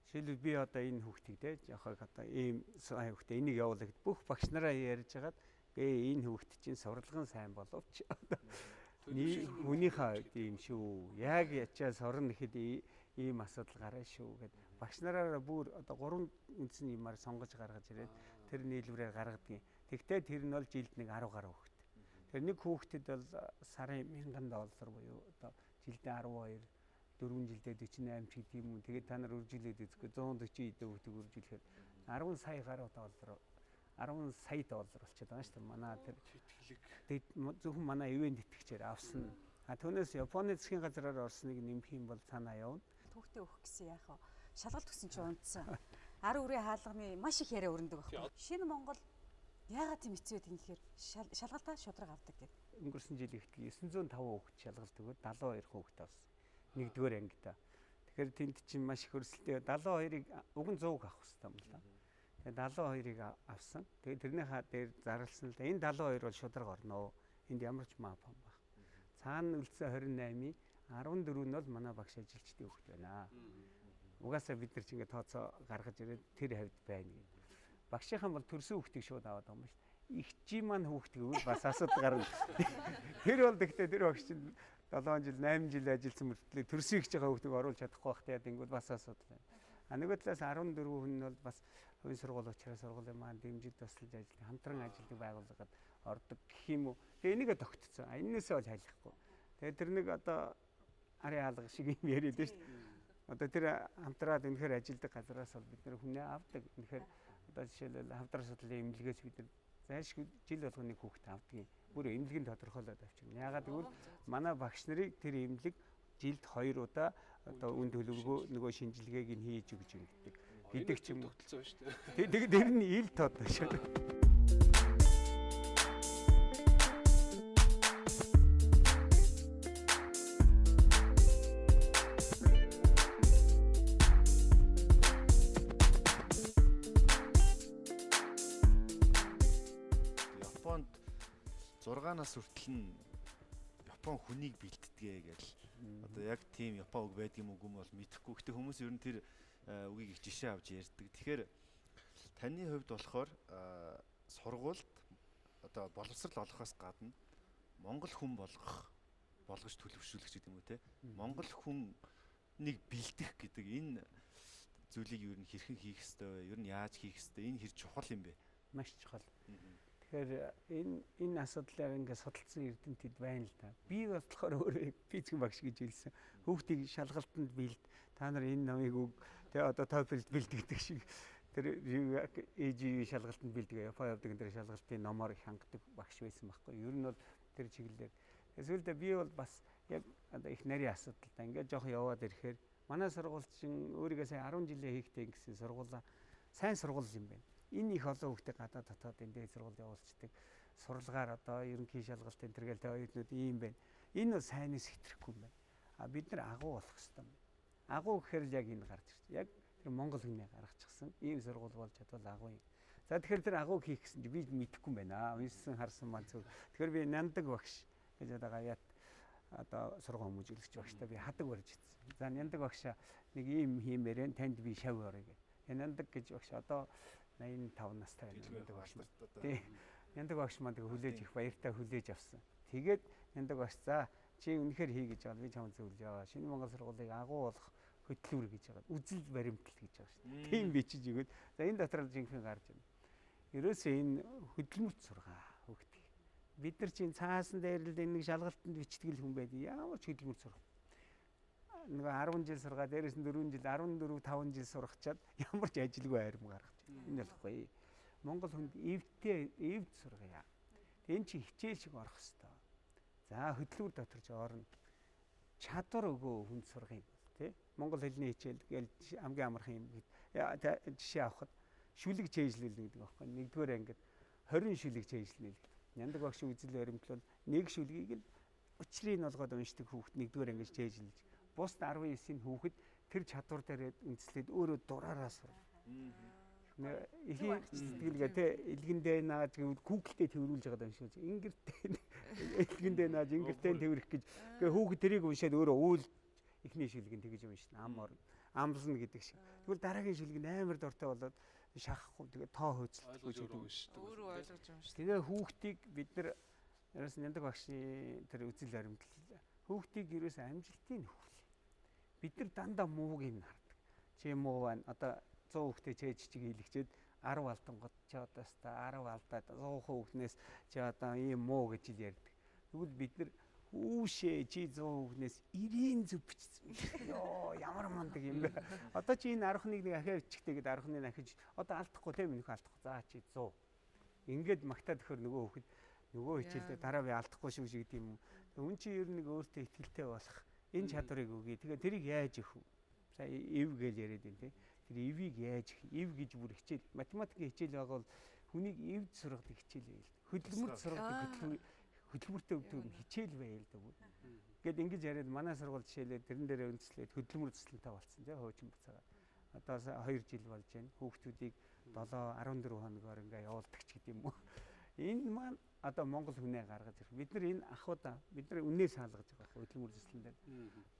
Жишээлбэл би одоо энэ хүүхдийг те жоохыг одоо ийм сайн хүүхдээ энийг явуулах гэд бүх багш нараа ярьж хагаад энэ хүүхд чинь сурлагын сайн боловч хүнийхээ хувьд ийм шүү. Яг ячаа сорно гэхэд ийм асуудал гараа шүү гэд багш нараараа бүр одоо гурван үндсэн юмар сонгож гаргаж ирээд тэр нийлбэрээр гаргадгийн. Тэгтээ тэр нь бол жилд нэг 10 гаруй хүүхэд. Тэр нэг хүүхдэд бол сарын $1000 буюу одоо жилдээ 12 4 жилдээ 48 ч гэдэг юм уу. Тэгээд та нар үржилээд үзэхгүй 140 эдээ хүүхдийг үржилэхэд 10 сая гаруй доллар 10 сая доллар болчиход байгаа шүү дээ. Манай тэр тэтгэлэг зөвхөн манай ивээн тэтгэгчээр авсан. А түүнээс Японы засгийн газраар орсныг нэмэх юм бол цаанаа явна. Түүхтэй өгөх гэсэн яах вэ? Шалгалт өгсөн чинь унтсан. Ар үрийн хаалганы маш их яриа өрнөдөг байхгүй. Шинэ Монгол яагаад тийм хэцүү байдаг юм гэхээр шалгалтаа шудраг авдаг гэдэг. Өнгөрсөн жил ихтэл 905 хүүхэд шалгалт өгөөд 72 хүүхэд авсан. Нэгдүгээр ангидаа. Тэгэхээр тэнд чинь маш их өрсөлдөөн 72-ыг уг нь 100-г авах хэрэгтэй юм л да. Тэгээ 72-ыг авсан. Тэгээ тэрнийхээ дээр зарласан л да. Энэ 72 бол шудраг орно. Энд ямар ч мап юм баг. Цаана үлдсэн 28-ийн 14 нь бол манай багш ажилчдын хүүхэд байна. Угаасаа бид нар ч ингээ тооцоо гаргаж ирээд тэр хавьд байна гэх. Багшийнхан бол төрсөн хүүхдийг шууд аваад байгаа юм шүү дээ. Игчийн маань хүүхд гэвэл бас асуудал гарна. Тэр бол тэгтээ тэр багш чинь 7 жил 8 жил ажилласан мөртлөө төрсөн игч байгаа хүүхдийг оруулж чадахгүй байх таа тэнгүүд бас асуудал байна. А нөгөө талаас 14 хүн нь бол бас хувийн сургууль учраас сургуулийн маань дэмжиж тусалж ажиллах, хамтран ажилладаг байгууллагад ордог гэх юм уу. Тэгээ энийгээ тогтцсон. А энэнээсээ бол хайлахгүй. Тэгээ тэр нэг одоо арын хаалга шиг юм яриад шүү дээ. Одоо тэр хамтраад үнэхээр ажилладаг газараас бол бид нэр хүнээ авдаг. Үнэхээр одоо жишээлбэл хамтран судлалын эмнэлгээс бид нар зайлшгүй жил болгоны хүүхд авдаг. Бүр эмнэлгийг тодорхойлоод авчирна. Яагаад гэвэл манай багш нарыг тэр эмнэлэг жилд 2 удаа одоо үн төлөвлөгөө нөгөө шинжилгээг нь хийж өгч ингэдэг гэдэг ч юм уу. Тогтолцоо байна шүү дээ. Тэгээд тэр нь ил тод шүү. Японд 6 нас хүртэл нь Япон хүнийг бэлтдэгэ гэж одоо яг тийм Япон үг байдаг юм уу юм бол мэдэхгүй. Гэтэ хүмүүс ер нь тэр үгийг их жишээ авч ярьдаг. Тэгэхээр таны хувьд болохоор сургуульд одоо боловсрал олохоос гадна Монгол хүн болгож төлөвшүүлэх гэдэг юм уу те. Монгол хүн нэг бэлдэх гэдэг энэ зүйлийг ер нь хэрхэн хийх ёстой вэ? Ер нь яаж хийх ёстой? Энэ хэр чухал юм бэ? Маш чухал. Тэгэхээр энэ асуудлаар ингээд судалсан эрдэмтэд байна л да. Би болохоор өөрөө физик багш гэж хэлсэн. Хүүхдийг шалгалтанд бэлд. Та нар энэ номыг өг. Тэгээ одоо TOEFL-д бэлддэг шиг тэр AGV шалгалтанд бэлдэг. Япон явдаг энэ шалгалтын номоор их хангадаг багш байсан байхгүй. Ер нь бол тэр чиглэлээр. Эсвэл би бол бас яг одоо их нарийн асуудал та ингээд жоох яваад ирэхээр манай сургууль чинь өөрийгөө сая 10 жилээ хийхдээ гэсэн сургуулаа сайн сургууль юм байна. Энэ их олон хүүхдээ гадаад дотоод энэ дээд сургууль явуулцдаг. Сурлагаар одоо ерөнхий шалгалт энэ төргээл тэ оюутнууд ийм байна. Энэ бол сайнаас хэтрэхгүй юм байна. А бид нар агуу болох ёстой юм. Агуу гэхээр л яг энэ гарч ирж. Яг тэр Монгол хүнээ гаргачихсан. Ийм сургууль болж чадвал агуу юм. За тэгэхээр тэр агуу хийх гэсэн чи би мэдэхгүй юм байна. Уншсан харсан маань зөв. Тэгэхээр би няндаг багш гэж одоо гаяат одоо сургууль хүмүүжүүлэгч багштай би хадаг барьж ирсэн. За няндаг багшаа нэг ийм хиймээрэн танд би шав орё гэх. Няндаг гэж багш одоо 85 настай няндаг багш. Тий. Няндаг багш маань тэг хүлээж их баяртай хүлээж авсан. Тэгээд няндаг багш за чи үнэхээр хий гэж бол би чамд зөвлөж яваа. Шинэ Монгол сургуулийг агуу болох Хөдөлмөр гэж байгаа. Үзэл баримтлал гэж байгаа шүү дээ. Тийм бичиж өгөөд за энэ дотор л жинхэнэ гарч ирнэ. Ерөөсөө энэ хөдөлмөрт сургаа хүүхдийг. Бид нар чинь цаасан дээр л энэ нэг шалгалтанд бичдэг л хүн байдаг. Ямар ч хөдөлмөр сурах. Нөгөө 10 жил сургаа, дээрээс нь 4 жил, 14 5 жил сурахчаад ямар ч ажилгүй арим гаргаж. Энэ болохгүй. Монгол хүнд эвтэй эвд сургая. Энэ чи хичээл шиг орох хэвээр. За хөдөлмөр дотор ч орно. Чадвар өгөө хүнд сурах юм бол тий. Монгол хэлний хичээл гээл хамгийн амархан юм гээд жишээ авахад шүлэг чэйжлүүлнэ гэдэг байхгүй. Нэгдүгээр ангид 20 шүлэг чэйжлэнэ гэдэг. Няндаг багш үзэл баримтлал нэг шүлгийг л учрыг нь олгоод уншдаг хүүхэд нэгдүгээр ангиж чэйжлэж, бусд 19-ийн хүүхэд тэр чадвар дээр үндэслээд өөрөө дураараа сурна. Эхийн сэтгэлгээ те элгэндээ нааж гэвэл Google-тэй тэрвэрлж байгаа юм шиг. Ингэртэй элгэндээ нааж ингэртэй тэрвэрх гэж. Тэгээ хүүхэд тэрийг уншаад өөрөө уул эхний шүлэг нь тэгж уншина. Ам орно. Амлна гэдэг шиг. Тэгвэл дараагийн шүлэг нь амар дуртай болоод шахахгүй тэгээ тоо хөөцөлдөг өөрөө уншдаг. Өөрөө ойлгож уншдаг. Тэгээ хүүхдийг бид нар ерөөс няндаг багшийн тэр үзэл баримтлал хүүхдийг ерөөс амжилтын нөхөл. Бид нар дандаа мууг юм хардаг. Чи муу байна. Одоо 100 хүүхдээ чээж чиг хийлгчээд 10 алдангууд чи одоо өста 10 алдаад 100 хүүхнээс чи одоо ийм муу гэж л ярьдаг. Тэгвэл бид нар үүшээ чи 100 хүүхнээс 90 зөв бичсэн. Йоо ямар мундаг юм бэ. Одоо чи энэ 10-ыг нэг ахиа бичихтэй гээд 10-ыг ахиж одоо алдахгүй тийм энэхүү алдахгүй. За чи 100. Ингээд магтаад өгөхөр нөгөө хүүхэд нөгөө хичээлдээ дараа би алдахгүй шүү шиг гэдэг юм. Хүн чи ер нь нэг өөртөө ихтэй болох энэ чадварыг өгье. Тэгээ тэрийг яаж өгөх вэ? Сая эв гэж яриад байна тийм. Тэр эвийг яаж эв гэж бүр хичээл математикийн хичээл байгаа бол хүнийг эвд сургадаг хичээл байл. Хөдөлмөрт сургадаг хөдөлмөртэй өгдөг юм хичээл байл да бүр. Ингээд ингэж яриад манай сургууль жишээлээ тэрэн дээрээ үндэслээд хөдөлмөр туслантай болсон тийм хуучин буцаагаад. Одоо 2 жил болж байна. Хүүхдүүдийг 7 14 хоногоор ингээ явуулдаг ч гэдэм юм уу. Энэ маань одоо Монгол хүнээ гаргаж ирэх. Бид нар энэ ахуйда бид нар үнээр саалгаж байгаа хөдөлмөр туслан дээр.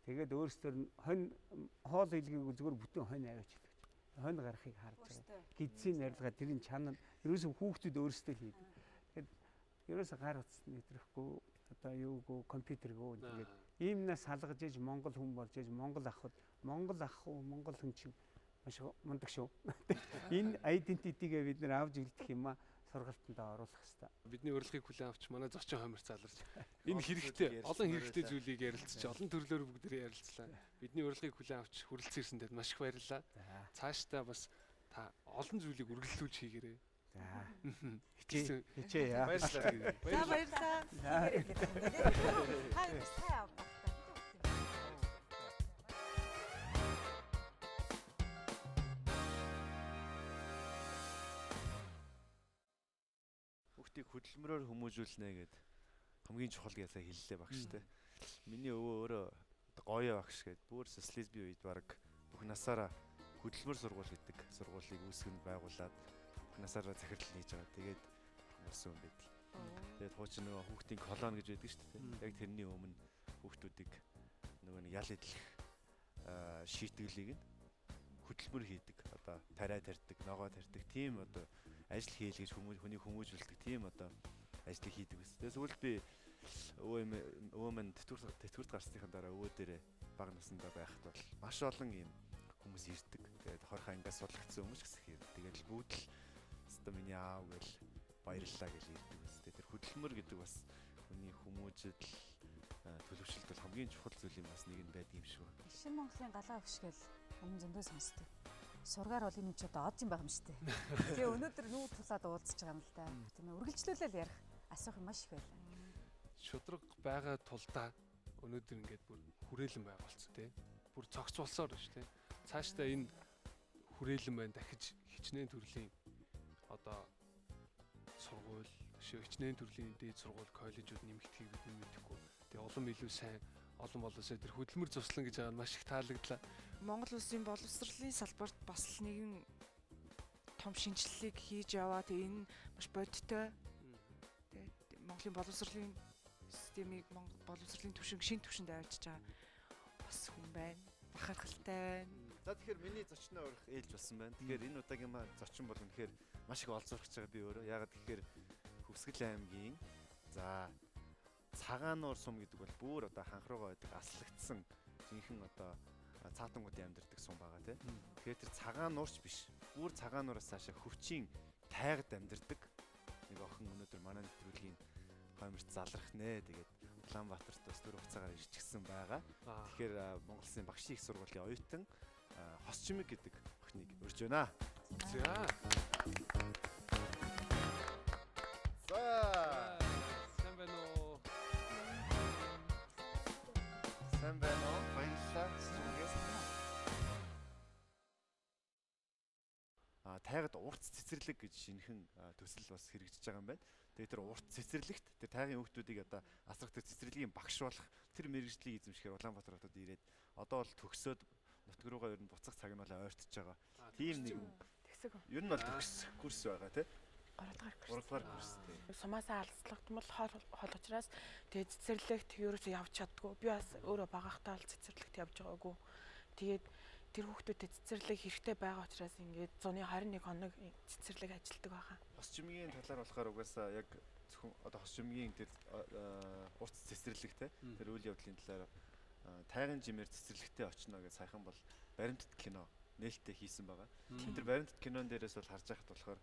Тэгээд өөрсдөр нь хонь хоол илгээг зүгээр бүтэн хонь аваач хэлдэг. Хонь гарахыг харж байгаа. Гидсийн нарилгаа тэрийн чанар ерөөсөө хүүхдүүд өөрсдөө л хийдэг. Тэгээд ерөөсөө гар утас нэвтрэхгүй одоо юугүй компьютергүй тэгээд иймнээс салгаж иж Монгол хүн болж иж Монгол ахуйд Монгол ахуй Монгол хүн чинь маш мундаг шүү. Энэ identity-гээ бид нар авч үлдэх юм а сургалтандаа оруулах хэрэгтэй. Бидний урилгыг хүлээн авч манай зочин хомир заларч энэ хэрэгтэй олон хэрэгтэй зүйлийг ярилцж олон төрлөөр бүгдээрээ ярилцлаа. Бидний урилгыг хүлээн авч хүрэлцэн ирсэндээ маш их баярлалаа. Цаашдаа бас та олон зүйлийг үргэлжлүүлж хийгээрэй. За. Хичээе. Баярлалаа. За баярлалаа. Та сайн авах. Хүүхдийг хөдөлмөрөөр хүмүүжүүлнэ гэд хамгийн чухал гэсэн хэллээ багш те. Миний өвөө өөрөө гоё багш гэд бүр социализмын үед баг бүх насаараа хөдөлмөр сургууль гэдэг сургуулийг үүсгэн байгуулад бүх насаараа захирал хийж байгаа. Тэгээд болсон юм байдаг. Тэгээд хуучин нөгөө хүүхдийн колон гэж байдаг шүү дээ. Яг тэрний өмнө хүүхдүүдийг нөгөө нэг ял идэх шийтгэлийг нь хөдөлмөр хийдэг. Одоо тариа тарьдаг, ногоо тарьдаг тийм одоо ажил хийлгэж хүнийг хүмүүжүүлдэг тийм одоо ажлыг хийдэг байсан. Тэгээ сүүлд би өвөө минь тэтгэврт гарсныхан дараа өвөө дээрээ бага насндаа байхад бол маш олон юм хүмүүс ирдэг. Тэгээд 20 ангиас судлагдсан хүмүүс гэсэн хэрэг. Тэгээд бүгд л өстө миний аав гэл баярлалаа гэж ирдэг байсан. Тэр хөдөлмөр гэдэг бас хүний хүмүүжил төлөвшөлт бол хамгийн чухал зүйл юм бас нэг нь байдаг юм шиг. Шинэ Монголын галаа өгшгөл өмнө зөндөө сонсдог. Сургаар бол энэ ч одоо од юм байх юм шүү дээ. Тэгээ өнөөдөр нүүр тулаад уулзж байгаа юм л да. Тийм ээ, үргэлжлүүлэл ярих асуух юм маш их байлаа. Шудраг байгаа тулдаа өнөөдөр ингээд бүр хүрээлэн байгуулсан тий. Бүр цогц болсоор байна шүү тий. Цаашдаа энэ хүрээлэн байна дахиж хичнээн төрлийн одоо сургууль, хичнээн төрлийн дээд сургууль, коллежууд нэмэгдэхийг бид мэдэхгүй. Тэгээ улам илүү сайн олон болоосоо тэр хөдөлмөр зуслан гэж байгаа нь маш их таалагдлаа. Монгол улсын боловсролын салбарт бас л нэгэн том шинжилгээг хийж яваа. Тэгээ энэ маш бодиттой. Тэгээ Монголын боловсролын системийг боловсролын түвшин шинэ түвшинд авчиж байгаа бас хүн байна. Бахархалтай байна. За тэгэхээр миний зочноо урих ээлж болсон байна. Тэгэхээр энэ удаагийн маань зочин бол үнэхээр маш их олзуурч байгаа би өөрөө. Яагаад тэгэхээр Хөвсгөл аймгийн за Цагаануур сум гэдэг бол бүр одоо ханх руугаа байдаг аслагдсан жинхэнэ одоо цаатангуудын амьдардаг сум байгаа тий. Тэгэхээр тэр цагаан нуурч биш. Бүр цагаан нуураас цаашаа хөвчийн тайгад амьдардаг нэг охин өнөөдөр манай нэвтрүүлгийн хойморт залрах нэ. Тэгээд Улаанбаатарт бас түр хугацаагаар ирчихсэн байгаа. Тэгэхээр Монгол Улсын багшийн их сургуулийн оюутан Хосчимэг гэдэг охиныг урьж байна. За. За. Сайн байна уу? Сайн байна уу? Баярлалаа. Тайгад урт цэцэрлэг гэж шинэхэн төсөл бас хэрэгжиж байгаа юм байна. Тэгээ тэр урт цэцэрлэгт тэр тайгын хүүхдүүдийг одоо асрах тэр цэцэрлэгийн багш болох тэр мэргэжлийг эзэмшихээр Улаанбаатар хотод ирээд одоо бол төгсөөд нутг руугаа ер нь буцах цаг нь бол ойртож байгаа. Тийм нэг төгсөг. Ер нь бол төгсөх курс байгаа тий. 3 дугаар курс. 3 дугаар курс тий. Сумаасаа алслагдмал хол учраас тэгээ цэцэрлэгт ерөөсөө явж чаддгүй. Би бас өөрөө багахтаа л цэцэрлэгт явж байгаагүй. Тэгээд тэр хүүхдүүдэд цэцэрлэг хэрэгтэй байгаа учраас ингээд 121 хоног цэцэрлэг ажилтдаг байгаа. Хосчимгийн талаар болохоор угаасаа яг зөвхөн одоо Хосчимгийн тэр урт цэцэрлэг те тэр үйл явдлын талаар тайгын жимээр цэцэрлэгтээ очино гэж саяхан бол баримтат кино нээлттэй хийсэн байгаа. Тэр баримтат кинон дээрээс бол харж байхад болохоор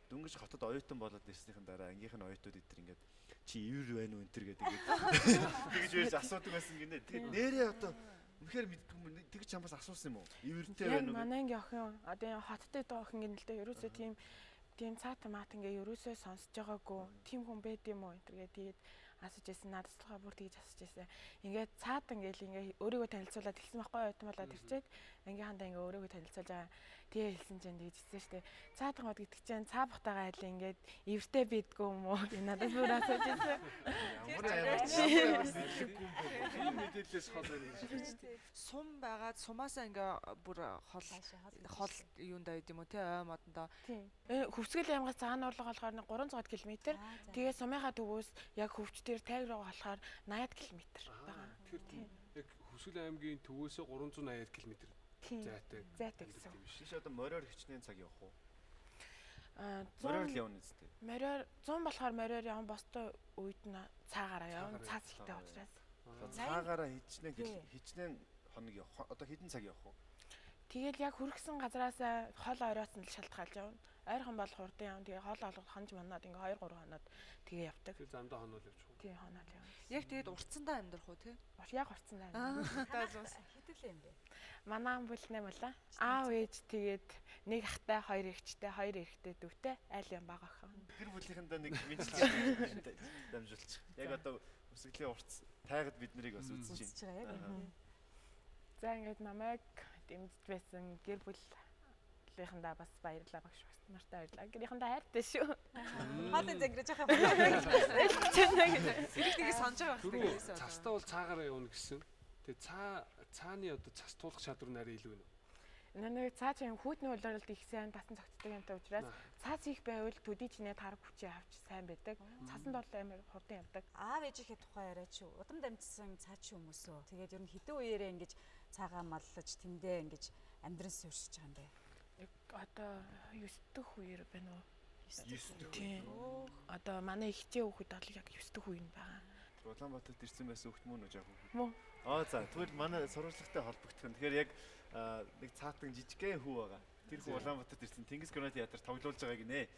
дөнгөж хотод оюутан болоод ирснийхэн дараа ангийнх нь оюутууд эдэр ингээд чи ивэр байна уу энэ төр гэдэг тэгж ярьж асуудаг байсан гинэ. Тэгээд нэрээ одоо үнэхээр мэдгүй юм. Тэгж чамаас асуусан юм уу? Ивэртэй байна уу? Манай ангийн охин одоо энэ хоттой доо охин гэнэ л дээ. Ерөөсөө тийм цаата маат ингээ ерөөсөө сонсож байгаагүй. Тийм хүн байд юм уу? Энэ тэгээд асууж байсан. Надад болохоор бүр тэгж асууж байсан. Ингээд цаат ингээл ингээ өөрийгөө танилцуулаад хэлсэн байхгүй оюутан болоод ирчээд ангийнхандаа ингээ өөрийгөө танилцуулж байгаа. Тэгээ хэлсэн чинь тэгж хэлсэн шүү дээ. Цаатан гот гэдэг чинь цаа бутаагаа айл ингээд эвэртэй бидгүү юм уу? Гэж надад бүр асууж байсан. Ямар ямар мэдээлэлээс хол байна гэж. Сум байгаад сумаасаа ингээ бүр хол хол юундаа байд юм уу те ой модондоо. Тийм. Хөвсгөл аймгаас цагаан нуурлага болохоор 300 км. Тэгээ сумынхаа төвөөс яг хөвч дээр тайг руу болохоор 80 км байгаа. Тэгэхээр яг Хөвсгөл аймгийн төвөөсөө 380 км зайтай. Зайтай гэсэн. Шиш одоо мориор хичнээн цаг явах уу? Мороор л явна үстэй. Мориор 100 болохоор мориор явна, бостой үед нь цаагаараа явна. Цаас ихтэй учраас. Цаагаараа хичнээн хоног явах. Одоо хэдэн цаг явах уу? Тэгэл яг хүргэсэн газраас хол ойроос нь л шалтгаалж явна. Ойрхон бол хурдан явна. Тэгээ хол олгох хонж манаад ингээ 2 3 хоноод тэгээ явдаг. Тэр замдаа хоноол явчих уу? Тий, хоноол явна. Яг тэгээд уртсандаа амьдрах уу тий? Яг уртсандаа амьдрах. Хэдүүлээ юм бэ? Манай ам бүл 8 улаа. Аав ээж тэгээд нэг ахтай, хоёр эгчтэй, хоёр эрэгтэй дүүтэй, айл юм бага охин. Гэр бүлийнхэндээ нэг мэдлэг дамжуулчих. Яг одоо өсгөлийн уртс тайгад бид нарыг бас үзэж байна. За ингээд намайг дэмжиж байсан гэр бүлийнхэндээ бас баярлалаа, багш нартай баярлалаа. Гэрийнхэндээ хайртай шүү. Хоолын зангирж байгаа юм. Эрэг нэгийг санаж байгаа байх. Цастаа бол цаагаараа явна гэсэн. Тэгээ цааны одоо цас туулах чадвар нь арай илүү нэ. Нэг цаа чинь хүүтний улиралд их сайн тасан цогцдог юмтай учраас цаас их байвал төдий чинээ тараг хүчээ авч сайн байдаг. Цасанд бол амар хурдан явдаг. Аав ээжийнхээ тухай яриач юу? Удам дамжсан цаа чи хүмүүс үү? Тэгээд ер нь хэдэн үеэрээ ингэж цаагаа маллаж тэндээ ингэж амьдран суурьшиж байгаа юм бэ? Яг одоо 9 дэх үеэр байна уу? 9 дэх. Тийм. Одоо манай ихчээ хүүхэд бол яг 9 дэх үе нь байгаа. Улаанбаатарт ирсэн байсан хүүхэд мөн үү жаахан хүүхэд? Мөн. Аа за тэгвэл манай сурвалжлагатай холбогдох юм. Тэгэхээр яг нэг цаатан жижигхэн хүү байгаа. Тэр хүү Улаанбаатарт ирсэн Тэнгис кино театрт тоглуулж байгаа гинэ.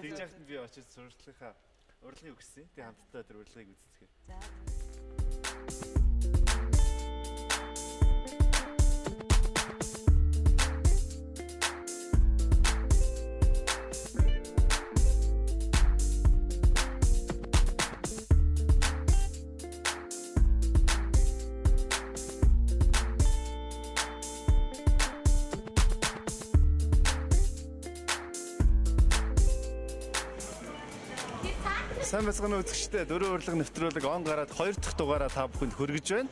Тэгж яхад нь би очиж сурвалжлагынхаа урилгыг өгсөн. Тэгээ хамтдаа тэр урилгыг үздэхээр. За. Сайн байцгаана үзэгчдээ. Дөрөв урилга нэвтрүүлэг он гараад 2 дахь дугаараа та бүхэнд хүргэж байна.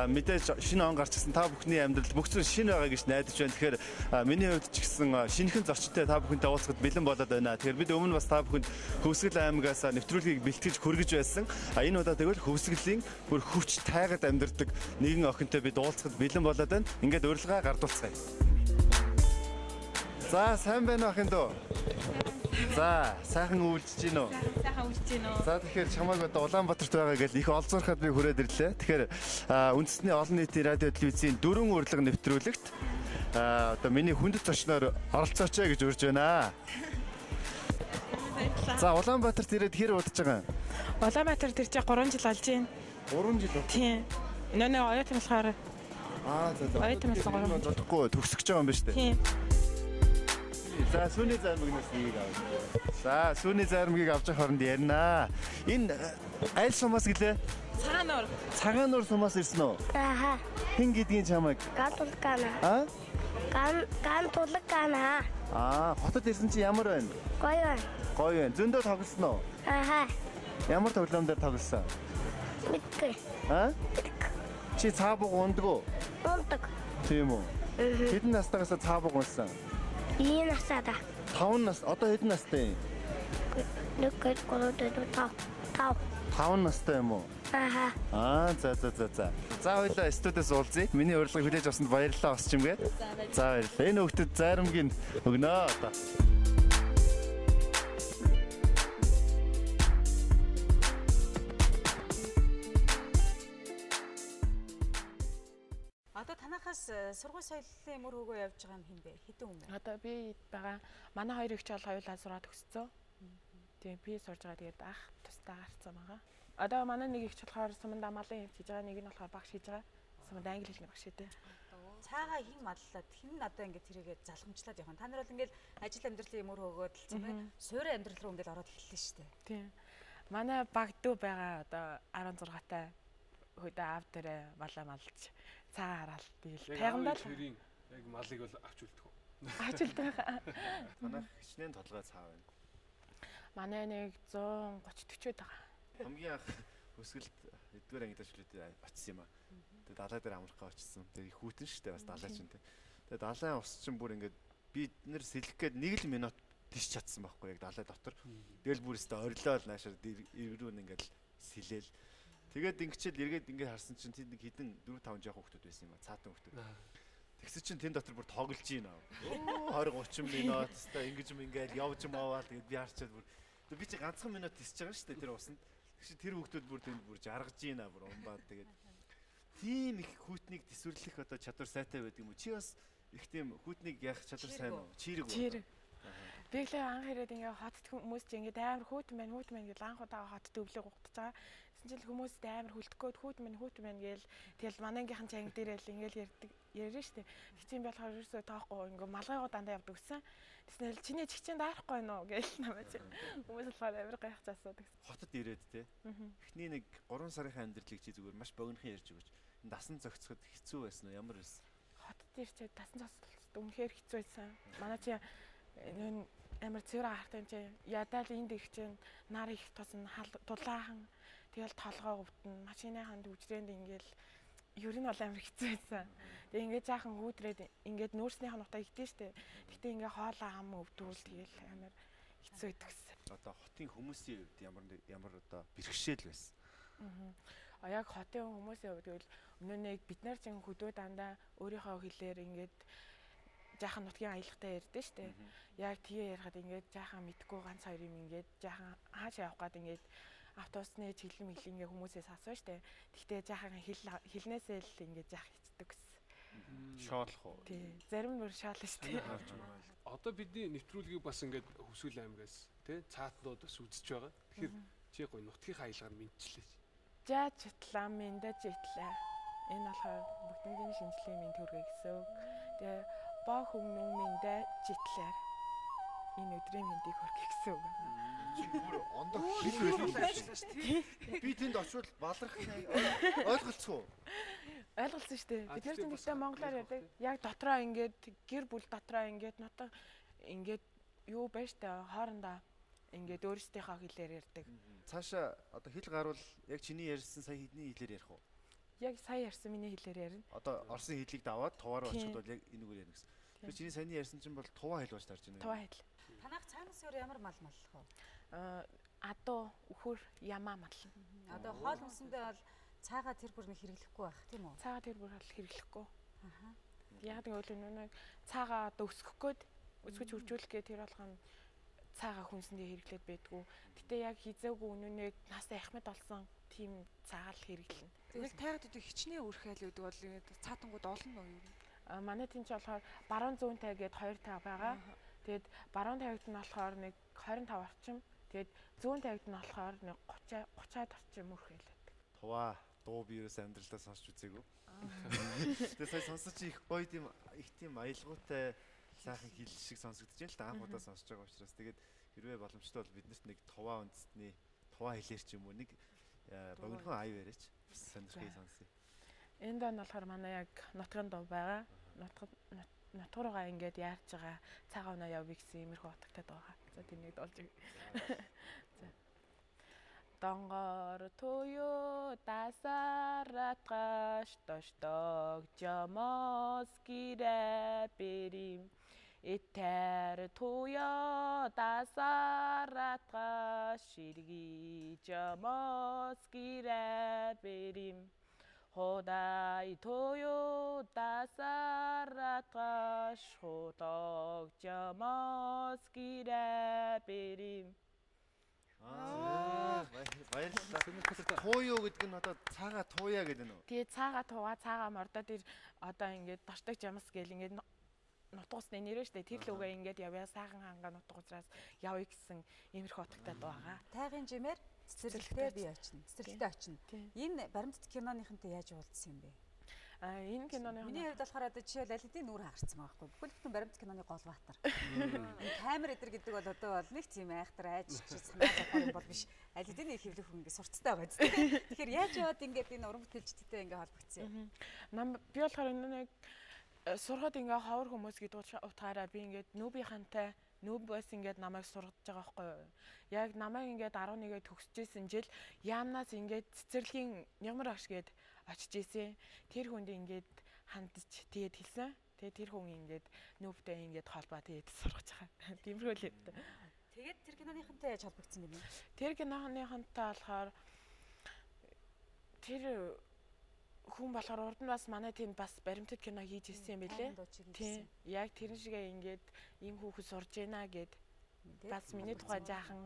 Мэдээж шинэ он гарч ирсэн та бүхний амьдрал бүх зүйл шинэ байгаа гэж найдаж байна. Тэгэхээр миний хувьд ч гэсэн шинэхэн зочинтой та бүхэнтэй уулзахад бэлэн болоод байна. Тэгэхээр бид өмнө бас та бүхэнд Хөвсгөл аймагаас нэвтрүүлгийг бэлтгэж хүргэж байсан. Энэ удаа тэгвэл Хөвсгөлийн бүр хүч тайгад амьдардаг нэгэн охинтой бид уулзахад бэлэн болоод байна. Ингээд урилгаа гардуулцгаая. За сайн байна уу охин дөө? За сайхан үүлжиж гин үү? Сайхан үрж гин үү? За тэгэхээр чамайг одоо Улаанбаатарт байгаа гэж их олзуурхад би хүрээд ирлээ. Тэгэхээр үндэсний олон нийтийн радио телевизийн дөрвөн урилга нэвтрүүлэгт одоо миний хүндэт зочноор оролцооч гэж урьж байна. За Улаанбаатарт ирээд хэр удаж байгаа юм? Улаанбаатарт ирж 3 жил болж байна. 3 жил үү? Тийм. Нөө оюутан болохоор Аа за за. Оюутан болохоор 3 жил. Удахгүй төгсөж байгаа юм байна шүү дээ. Тийм. За сүүний зайрмагнаас нэгийг авъя. За сүүний зайрмагийг авч явах хооронд ярина. Энэ аль сумаас гэлээ? Цагаануур. Цагаануур сумаас ирсэн үү? Ааха. Хэн гэдгийг чамайг? Гантулгана. Аа? Гантулгана. Аа, хотод ирсэн чи ямар байна? Гоё байна. Гоё байна. Зөндөө тоглосон уу? Ааха. Ямар тоглоом дээр тоглосон? Мэдгүй. Аа? Чи цаа буг ундаг уу? Ундаг. Тийм үү? Хэдэн настайгаас цаа буг унсан? 9 настай. 5 нас. Одоо хэдэн настай юм? 1 2 3 4 5. 5. 5 настай юм уу? Ааха. Аа, за за за за. За хоёлаа студиэс уулзъя. Миний урилгыг хүлээж авсанд баярлалаа бас чимгээ. За баярлалаа. Энэ хүүхдэд зайрамгийн өгнө одоо. Одоо танахаас сургууль соёлын мөр хөгөө явж байгаа юм хин бэ? Хэдэн хүн бэ? Одоо би байгаа. Манай хоёр эгч бол хоёулаа сураад төгссөн. Тийм би сурж байгаа. Тэгээд ах тусдаа гарцсан байгаа. Одоо манай нэг эгч болохоор суманд малын хэмж хийж байгаа, нэг нь болохоор багш хийж байгаа. Суманд англи хэлний багш хийдэг. Цаагаа хэн маллаад, хэн одоо ингээд тэрийгэ залхамжлаад явах юм. Та нар бол ингээд ажил амьдралын мөр хөгөөд л тийм ээ. Суурин амьдрал руу ингээд ороод эхэллээ шүү дээ. Тийм. Манай баг дүү байгаа одоо 16-тай хөдөө аав дээрээ малаа малж цаа хараал тэгэл тайгамдаа л яг малыг бол авч үлдэх үү? Авч үлдэх. Манайх хичнээн толгой цаа байна. Манай нэг 130 40-од байгаа. Хамгийн анх өсгөлд 1-р ангид шүлээд очсон юм аа. Тэгээ далай дээр амрах гэж очсон. Тэгээ их хүйтэн шүү дээ бас далай чинь тэ. Тэгээ далайн ус чинь бүр ингээд бид нэр сэлэх гээд нэг л минут тийш чадсан байхгүй яг далай дотор. Тэгэл бүр өстө орилоол наашаар эргэрүүн ингээд сэлээл. Тэгээд ингэчэл эргээд ингээд харсан чинь тэнд нэг хідэн 4 5 жоох хүүхдүүд байсан юм а цаатан хүүхдүүд. Тэгсэн чинь тэн дотор бүр тоглож гин аа. 20 30 минут өстой ингэж юм ингээд явж маваал тэгээд би харчаад бүр би чи ганцхан минут тисэж байгаа шүү дээ тэр усанд. Тэгсэн тэр хүүхдүүд бүр тэнд бүр жаргаж гин аа бүр умбаад тэгээд тийм их хүүтнийг төсвөрлөх одоо чадвар сайтай байдаг юм уу? Чи бас их тийм хүүтнийг яах чадвар сайн уу? Чирэг үү? Би л анх ирээд ингээ хотод хүмүүс чи ингээ амар хүүтэн байна, хүүтэн байна гэж анх удаага хотод өвлөө гутаж байгаа. Тэгсэн чинь хүмүүс амар хүлдэх гээд хүүтэн байна, хүүтэн байна гээл тэгэл манай ангийнхан чи анги дээрэл ингээл ярьдаг ярина штэ. Тэг чинь би болохоор ерөөсөө тоохгүй ингээ малгайгуу дандаа явдаг гэсэн. Тэгснээр чиний чигчэн даарахгүй байна уу гээл намайг чи хүмүүс болохоор амар гайхаж асуудаг. Хотод ирээд те. Эхний нэг 3 сарынхаа амьдралыг чи зүгээр маш богинохон ярьж өгөөч. Энэ дасан зохицоход хэцүү байсан уу? Ямар байсан? Хотод ирчээд дасан зохицоход үнэхээр хэцүү байсан. Манай чи нүүн амар цэвэр хартай юм чи ядаал энд их чинь нар их тусна дулаахан тэгэл толгой өвдөн машиныхан төвжрээнд ингээл ер нь бол амар хэцүү байсан. Тэгээ ингээд жаахан хүүтрээд ингээд нүүрснийх нь утаа игдэн штэ. Гэтэ ингээ хоолоо ам өвдүүл тэгэл амар хэцүү байдаг гэсэн. Одоо хотын хүмүүсийн хувьд ямар ямар одоо бэрхшээл байсан? Аа. Яг хотын хүмүүсийн хувьд гэвэл өмнө нэг бид нар чинь хөдөө дандаа өөрийнхөө хэлээр ингээд жаахан нутгийн аялгатай ярьдэн штэ. Яг тгээ ярихад ингээд жаахан мэдгүй ганц хоёр юм ингээд жаахан хаашаа явах гад ингээд автобусны чиглэл мэглэл ингээд хүмүүсээс асууна штэ. Тэгтээ жаахан хэлнээсээ л ингээд жаах хичдэг гэсэн. Шоолох уу? Тий. Зарим нь бүр шоолно штэ. Одоо бидний нэвтрүүлгийг бас ингээд Хөвсгөл аймгаас тий цаатнууд бас үзэж байгаа. Тэгэхээр чи гоё нутгийн аялгаар мэдчлээ. Жаа читлаа миндэ читлаа. Энэ болохоор бүгднгийн шинжлэлийн мэнд хүргэе гэсэн үг. Тэгээ боо хүмүүн миндэ читлээр энэ өдрийн мэндийг хүргэе гэсэн үг. Чи бүр ондоо хэл байсан шүү дээ. Би тэнд очивол баларх ойлголцгүй. Ойлголцсон шүү дээ. Бид нар ч нэгтээ монголоор ярьдаг. Яг дотроо ингээд гэр бүл дотроо ингээд нутаг ингээд юу байж та хоорондоо ингээд өөрсдийнхөө хэлээр ярьдаг. Цаашаа одоо хэл гарвал яг чиний ярьсан сая хэдний хэлээр ярих уу? Яг сая ярьсан миний хэлээр ярина. Одоо Оросын хэлийг даваад туваар очиход бол яг энэгээр ярина гэсэн. Тэгэхээр чиний саяны ярьсан чинь бол туваа хэл болж тарж байна. Туваа хэл. Танах цаанаас өөр ямар мал маллах вэ? Адуу, үхэр, ямаа мална. Одоо хоол хүнсэндээ бол цаагаа тэр бүр нэг хэрэглэхгүй байх тийм үү? Цаагаа тэр бүр бол хэрэглэхгүй. Аа. Яг гэвэл нэг цаагаа одоо өсгөх гээд өсгөж хөржүүлэх гээд тэр болгоно цаагаа хүнсэндээ хэрэглээд байдгүй. Гэтэ яг хизээгүй үнүүнээ насаа ахмад болсон тийм цагаал хэрэглэнэ. Яг тайгад өдөө хичнээн үрхэл өгдөг бол цаатангууд олон уу юу? А манай тийм ч болохоор баруун зүүн тай гээд хоёр тайг байгаа. Тэгээд баруун тайгт нь болохоор нэг 25 орчим. Тэгээд зүүн тайгт нь болохоор нэг 30 30-аад орчим үрхэл байдаг. Туваа дуу би ерөөс амьдралдаа сонсч үзээгүй. Тэгээ сая сонсож чи их гоё тийм их тийм аялгаутай сайхан хэл шиг сонсогдож байна л да, анх удаа сонсож байгаа учраас. Тэгээд хэрвээ боломжтой бол биднэрт нэг туваа үндэстний туваа хэлээр ч юм уу нэг богинохон аяв яриач. Бас сонирхъя сонсъё. Энэ доо нь болохоор манай яг нутгийн дуу байгаа. Нутг руугаа ингээд яарч байгаа цагаан унаа явъя гэсэн иймэрхүү утгатай дуу байгаа. За тэрнийг дуулж өгье. За. Донгор тую дасаратгаш тоштог жамос гирэ бэрим Итэр туя дасаратгаш ширги жамос гирэ бэрим Ходай тую дасаратгаш хотог жамос гирэ бэрим. Аа, баярлалаа. Тууё гэдэг нь одоо цаагаа тууя гэдэг нь үү? Тэгээ цаагаа туугаа цаагаа мордоо тэр одоо ингээд дордог жамс гэл ингээд нутгуусны нэрээ штэ тэр лүгээ ингээд явъя сайхан ханга нутг учраас явъя гэсэн иймэрхүү утгатай дуу байгаа. Тайгын жимээр цэцэрлэгтээ би очино. Цэцэрлэгтээ очино. Энэ баримтат киноныхантай яаж уулзсан юм бэ? А энэ киноны миний хувьд болохоор одоо жишээл аль хэдийн нүүр хагарсан байгаа байхгүй. Бүхэл бүтэн баримт киноны гол баатар. Энэ камер эдэр гэдэг бол одоо бол нэг тийм айхтар айж чи санаа зовхоор юм бол биш. Аль хэдийн нэг хэвлэх хүн ингэ сурцтай байгаа зү. Тэгэхээр яаж яваад ингээд энэ уран бүтээлчдтэй ингэ холбогдсон юм? Нам би болохоор энэ нэг сурахад ингээ ховор хүмүүс гэдэг утгаараа би ингээд нүүбийн хантай нүүбээс ингээд намайг сургаж байгаа байхгүй юу. Яг намайг ингээд 11-ээ төгсөжсэн жил яамнаас ингээд цэцэрлэгийн нямар агш гээд очиж исэн. Тэр хүнд ингээд хандж тэгээд хэлсэн. Тэгээд тэр хүн ингээд нүүбтэй ингээд холбоо тэгээд сургаж байгаа. Тиймэрхүү л юм. Тэгээд тэр киноныхантай яаж холбогдсон гэнэ? Тэр киноныхантай болохоор тэр хүн болохоор урд нь бас манай тэнд бас баримтат кино хийж ирсэн юм билээ. Тийм. Яг тэрэн шигээ ингээд ийм хүүхэд сурж байна гэд бас миний тухай жаахан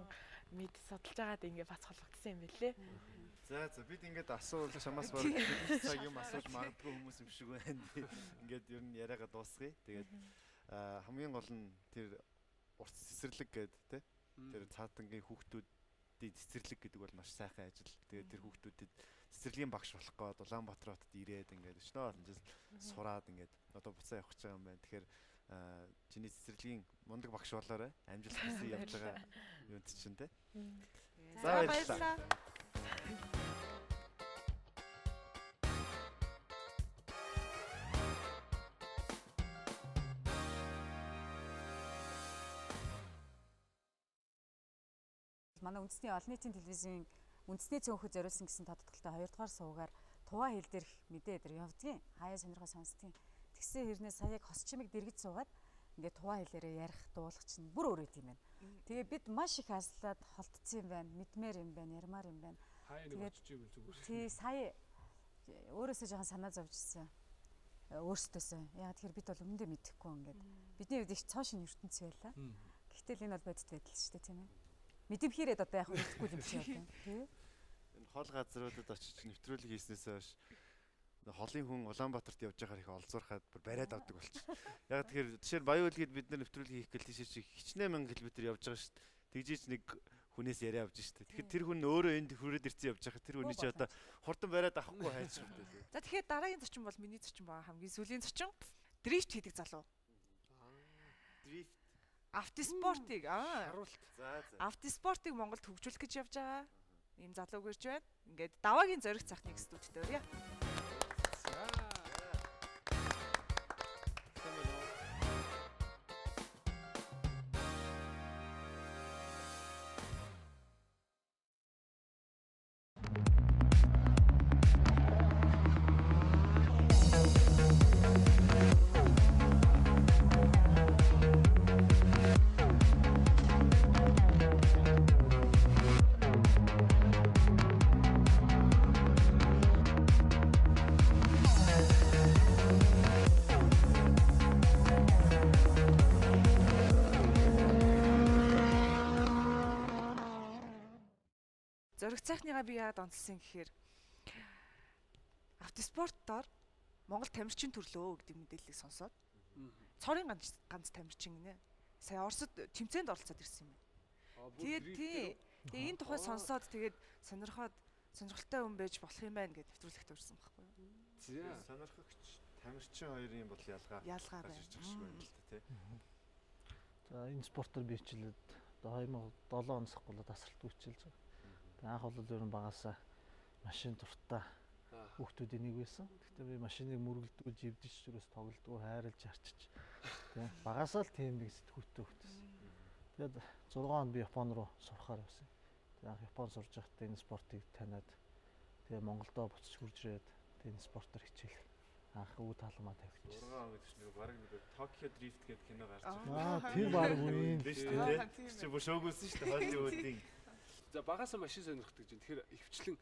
мэд судалж байгаад ингээд бас холбогдсон юм билээ. За за бид ингээд асуувал чамаас баг хэдэн цаг юм асууж магадгүй хүмүүс юм шиг байна. Ингээд ер нь яриагаа дуусгая. Тэгээд хамгийн гол нь тэр урт цэцэрлэг гээд тэ тэр цаатангийн хүүхдүүдийн цэцэрлэг гэдэг бол маш сайхан ажил. Тэгээд тэр хүүхдүүдэд цэцэрлэгийн багш болох гээд Улаанбаатар хотод ирээд ингээд өчнөө олон жил сураад ингээд одоо буцаа явах гэж байгаа юм байна. Тэгэхээр чиний цэцэрлэгийн мундаг багш болоорой. Амжилт хүсье явж байгаа юунд чинь тэ. За баярлалаа. Манай үндэсний олон нийтийн телевизийн үндэсний цөөнхөд зориулсан гэсэн тодтолтой 2 дугаар сувгаар туваа хэл дээрх мэдээ дээр явдгийн. Хаяа сонирхоо сонсдгийн. Тэгсэн хэрнээ сая яг хос чимэг дэргэд суугаад ингээд туваа хэлээрээ ярих дуулах чинь бүр өөр юм байна. Тэгээ бид маш их аслаад холтцсон юм байна, мэдмээр юм байна, ярмаар юм байна. Хаяа нэг очиж ивэл зүгээр. Тий, сая өөрөөсөө жоохон санаа зовжсэн. Өөрсдөөсөө. Яг тэгэхээр бид бол өмнөдөө мэдэхгүй ингээд. Бидний хувьд их цоо шинэ ертөнц байлаа. Гэхдээ л энэ бол бодит байдал шүү дээ, тийм ээ. Мэдэмхийрээд одоо яг мэдэхгүй юм шиг байна. Тий. Энэ хол газруудад очиж нэвтрүүлэг хийснээс хойш холын хүн Улаанбаатарт явж байгаар их олзуурхаад бүр бариад авдаг болчих. Яг тэгэхээр жишээ нь Баян-Үлгэд бид нар нэвтрүүлэг хийх гээл тийшээ чи хичнээн мянган километр явж байгаа шүү дээ. Тэгжээч нэг хүнээс яриа авч шүү дээ. Тэгэхээр тэр хүн өөрөө энд хүрээд ирсэн явж байгаа. Тэр хүний чи одоо хурдан бариад авахгүй хайж шүү дээ. За тэгэхээр дараагийн зочин бол миний зочин байгаа, хамгийн сүүлийн зочин. Дрифт хийдэг залуу. Дрифт. Автоспортыг харуулт. За за. Автоспортыг Монголд хөгжүүлэх гэж явж байгаа. Ийм залуу гэрч байна. Ингээд даваагийн зориг цахны студид өрье. За. Зураг цайхныгаа би яагаад онцлсан гэхээр автоспортоор Монгол тамирчин төрлөө гэдэг мэдээллийг сонсоод цорын ганц тамирчин гинэ. Сая Оросд тэмцээнд оролцоод ирсэн юм байна. Тэгээд тий. Тэгээ энэ тухай сонсоод тэгээд сонирхоод сонирхолтой хүн байж болох юм байна гэд нэвтрүүлэгт урьсан байхгүй юу? За сонирхогч тамирчин хоёрын бол ялгаа гарч ирж байгаа шиг байна л да тий. За энэ спортоор би хичээлээд одоо 2007 оноос болоод тасралтгүй хичээлж байгаа. Тэгээ анх бол ер нь багасаа машин дуртай хүүхдүүдийн нэг байсан. Гэхдээ би машиныг мөргөлдгөө, живдэж зүрээс тоглодгоо, хайрлж арчиж тий. Багасаа л тийм нэг сэтгүүттэй хүүхдсэн. Тэгээд 6 онд би Япон руу сурахаар явсан. Тэгээ анх Япон сурж байхдаа энэ спортыг таниад тэгээ Монголдо буцаж хурж ирээд тэгээ энэ спортоор хичээл анх өвөө таалмаа тавьчихсан. 6 он гэдэг чинь бараг нэг Tokyo Drift гэдэг кино гарч ирсэн. Аа тэр бараг үеийн л шүү дээ. Тэр чинь бүр шөөгүүлсэн шүү дээ Холливуудын. За багасаа машин сонирхдаг чинь. Тэгэхээр ихэвчлэн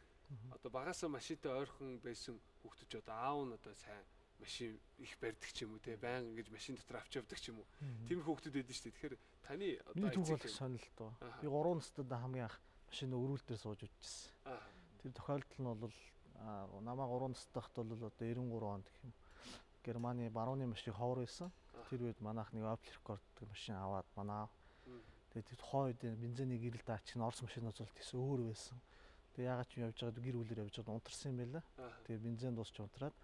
одоо багасаа машинтай ойрхон байсан хүүхдүүд ч одоо аав нь одоо сайн машин их барьдаг ч юм уу те баян ингэж машин дотор авч явдаг ч юм уу. Тийм хүүхдүүд байдаг шүү дээ. Тэгэхээр таны одоо эцэг сонирхолтой. Би 3 настай хамгийн анх машины өрүүл дээр сууж үдчихсэн. Тэр тохиолдол нь бол намаа 3 настай байхад бол одоо 93 онд гэх юм. Германы барууны машин ховор байсан. Тэр үед манайх нэг Opel Record гэдэг машин аваад манай аав. Тэгээд тэр тухайн үед бензиний гэрэл даач нь Орос машинууд бол тийс өөр байсан. Тэгээ ягаад ч юм явж байгаад гэр бүлээр явж байгаад унтарсан юм байла. Тэгээ бензин дуусч унтраад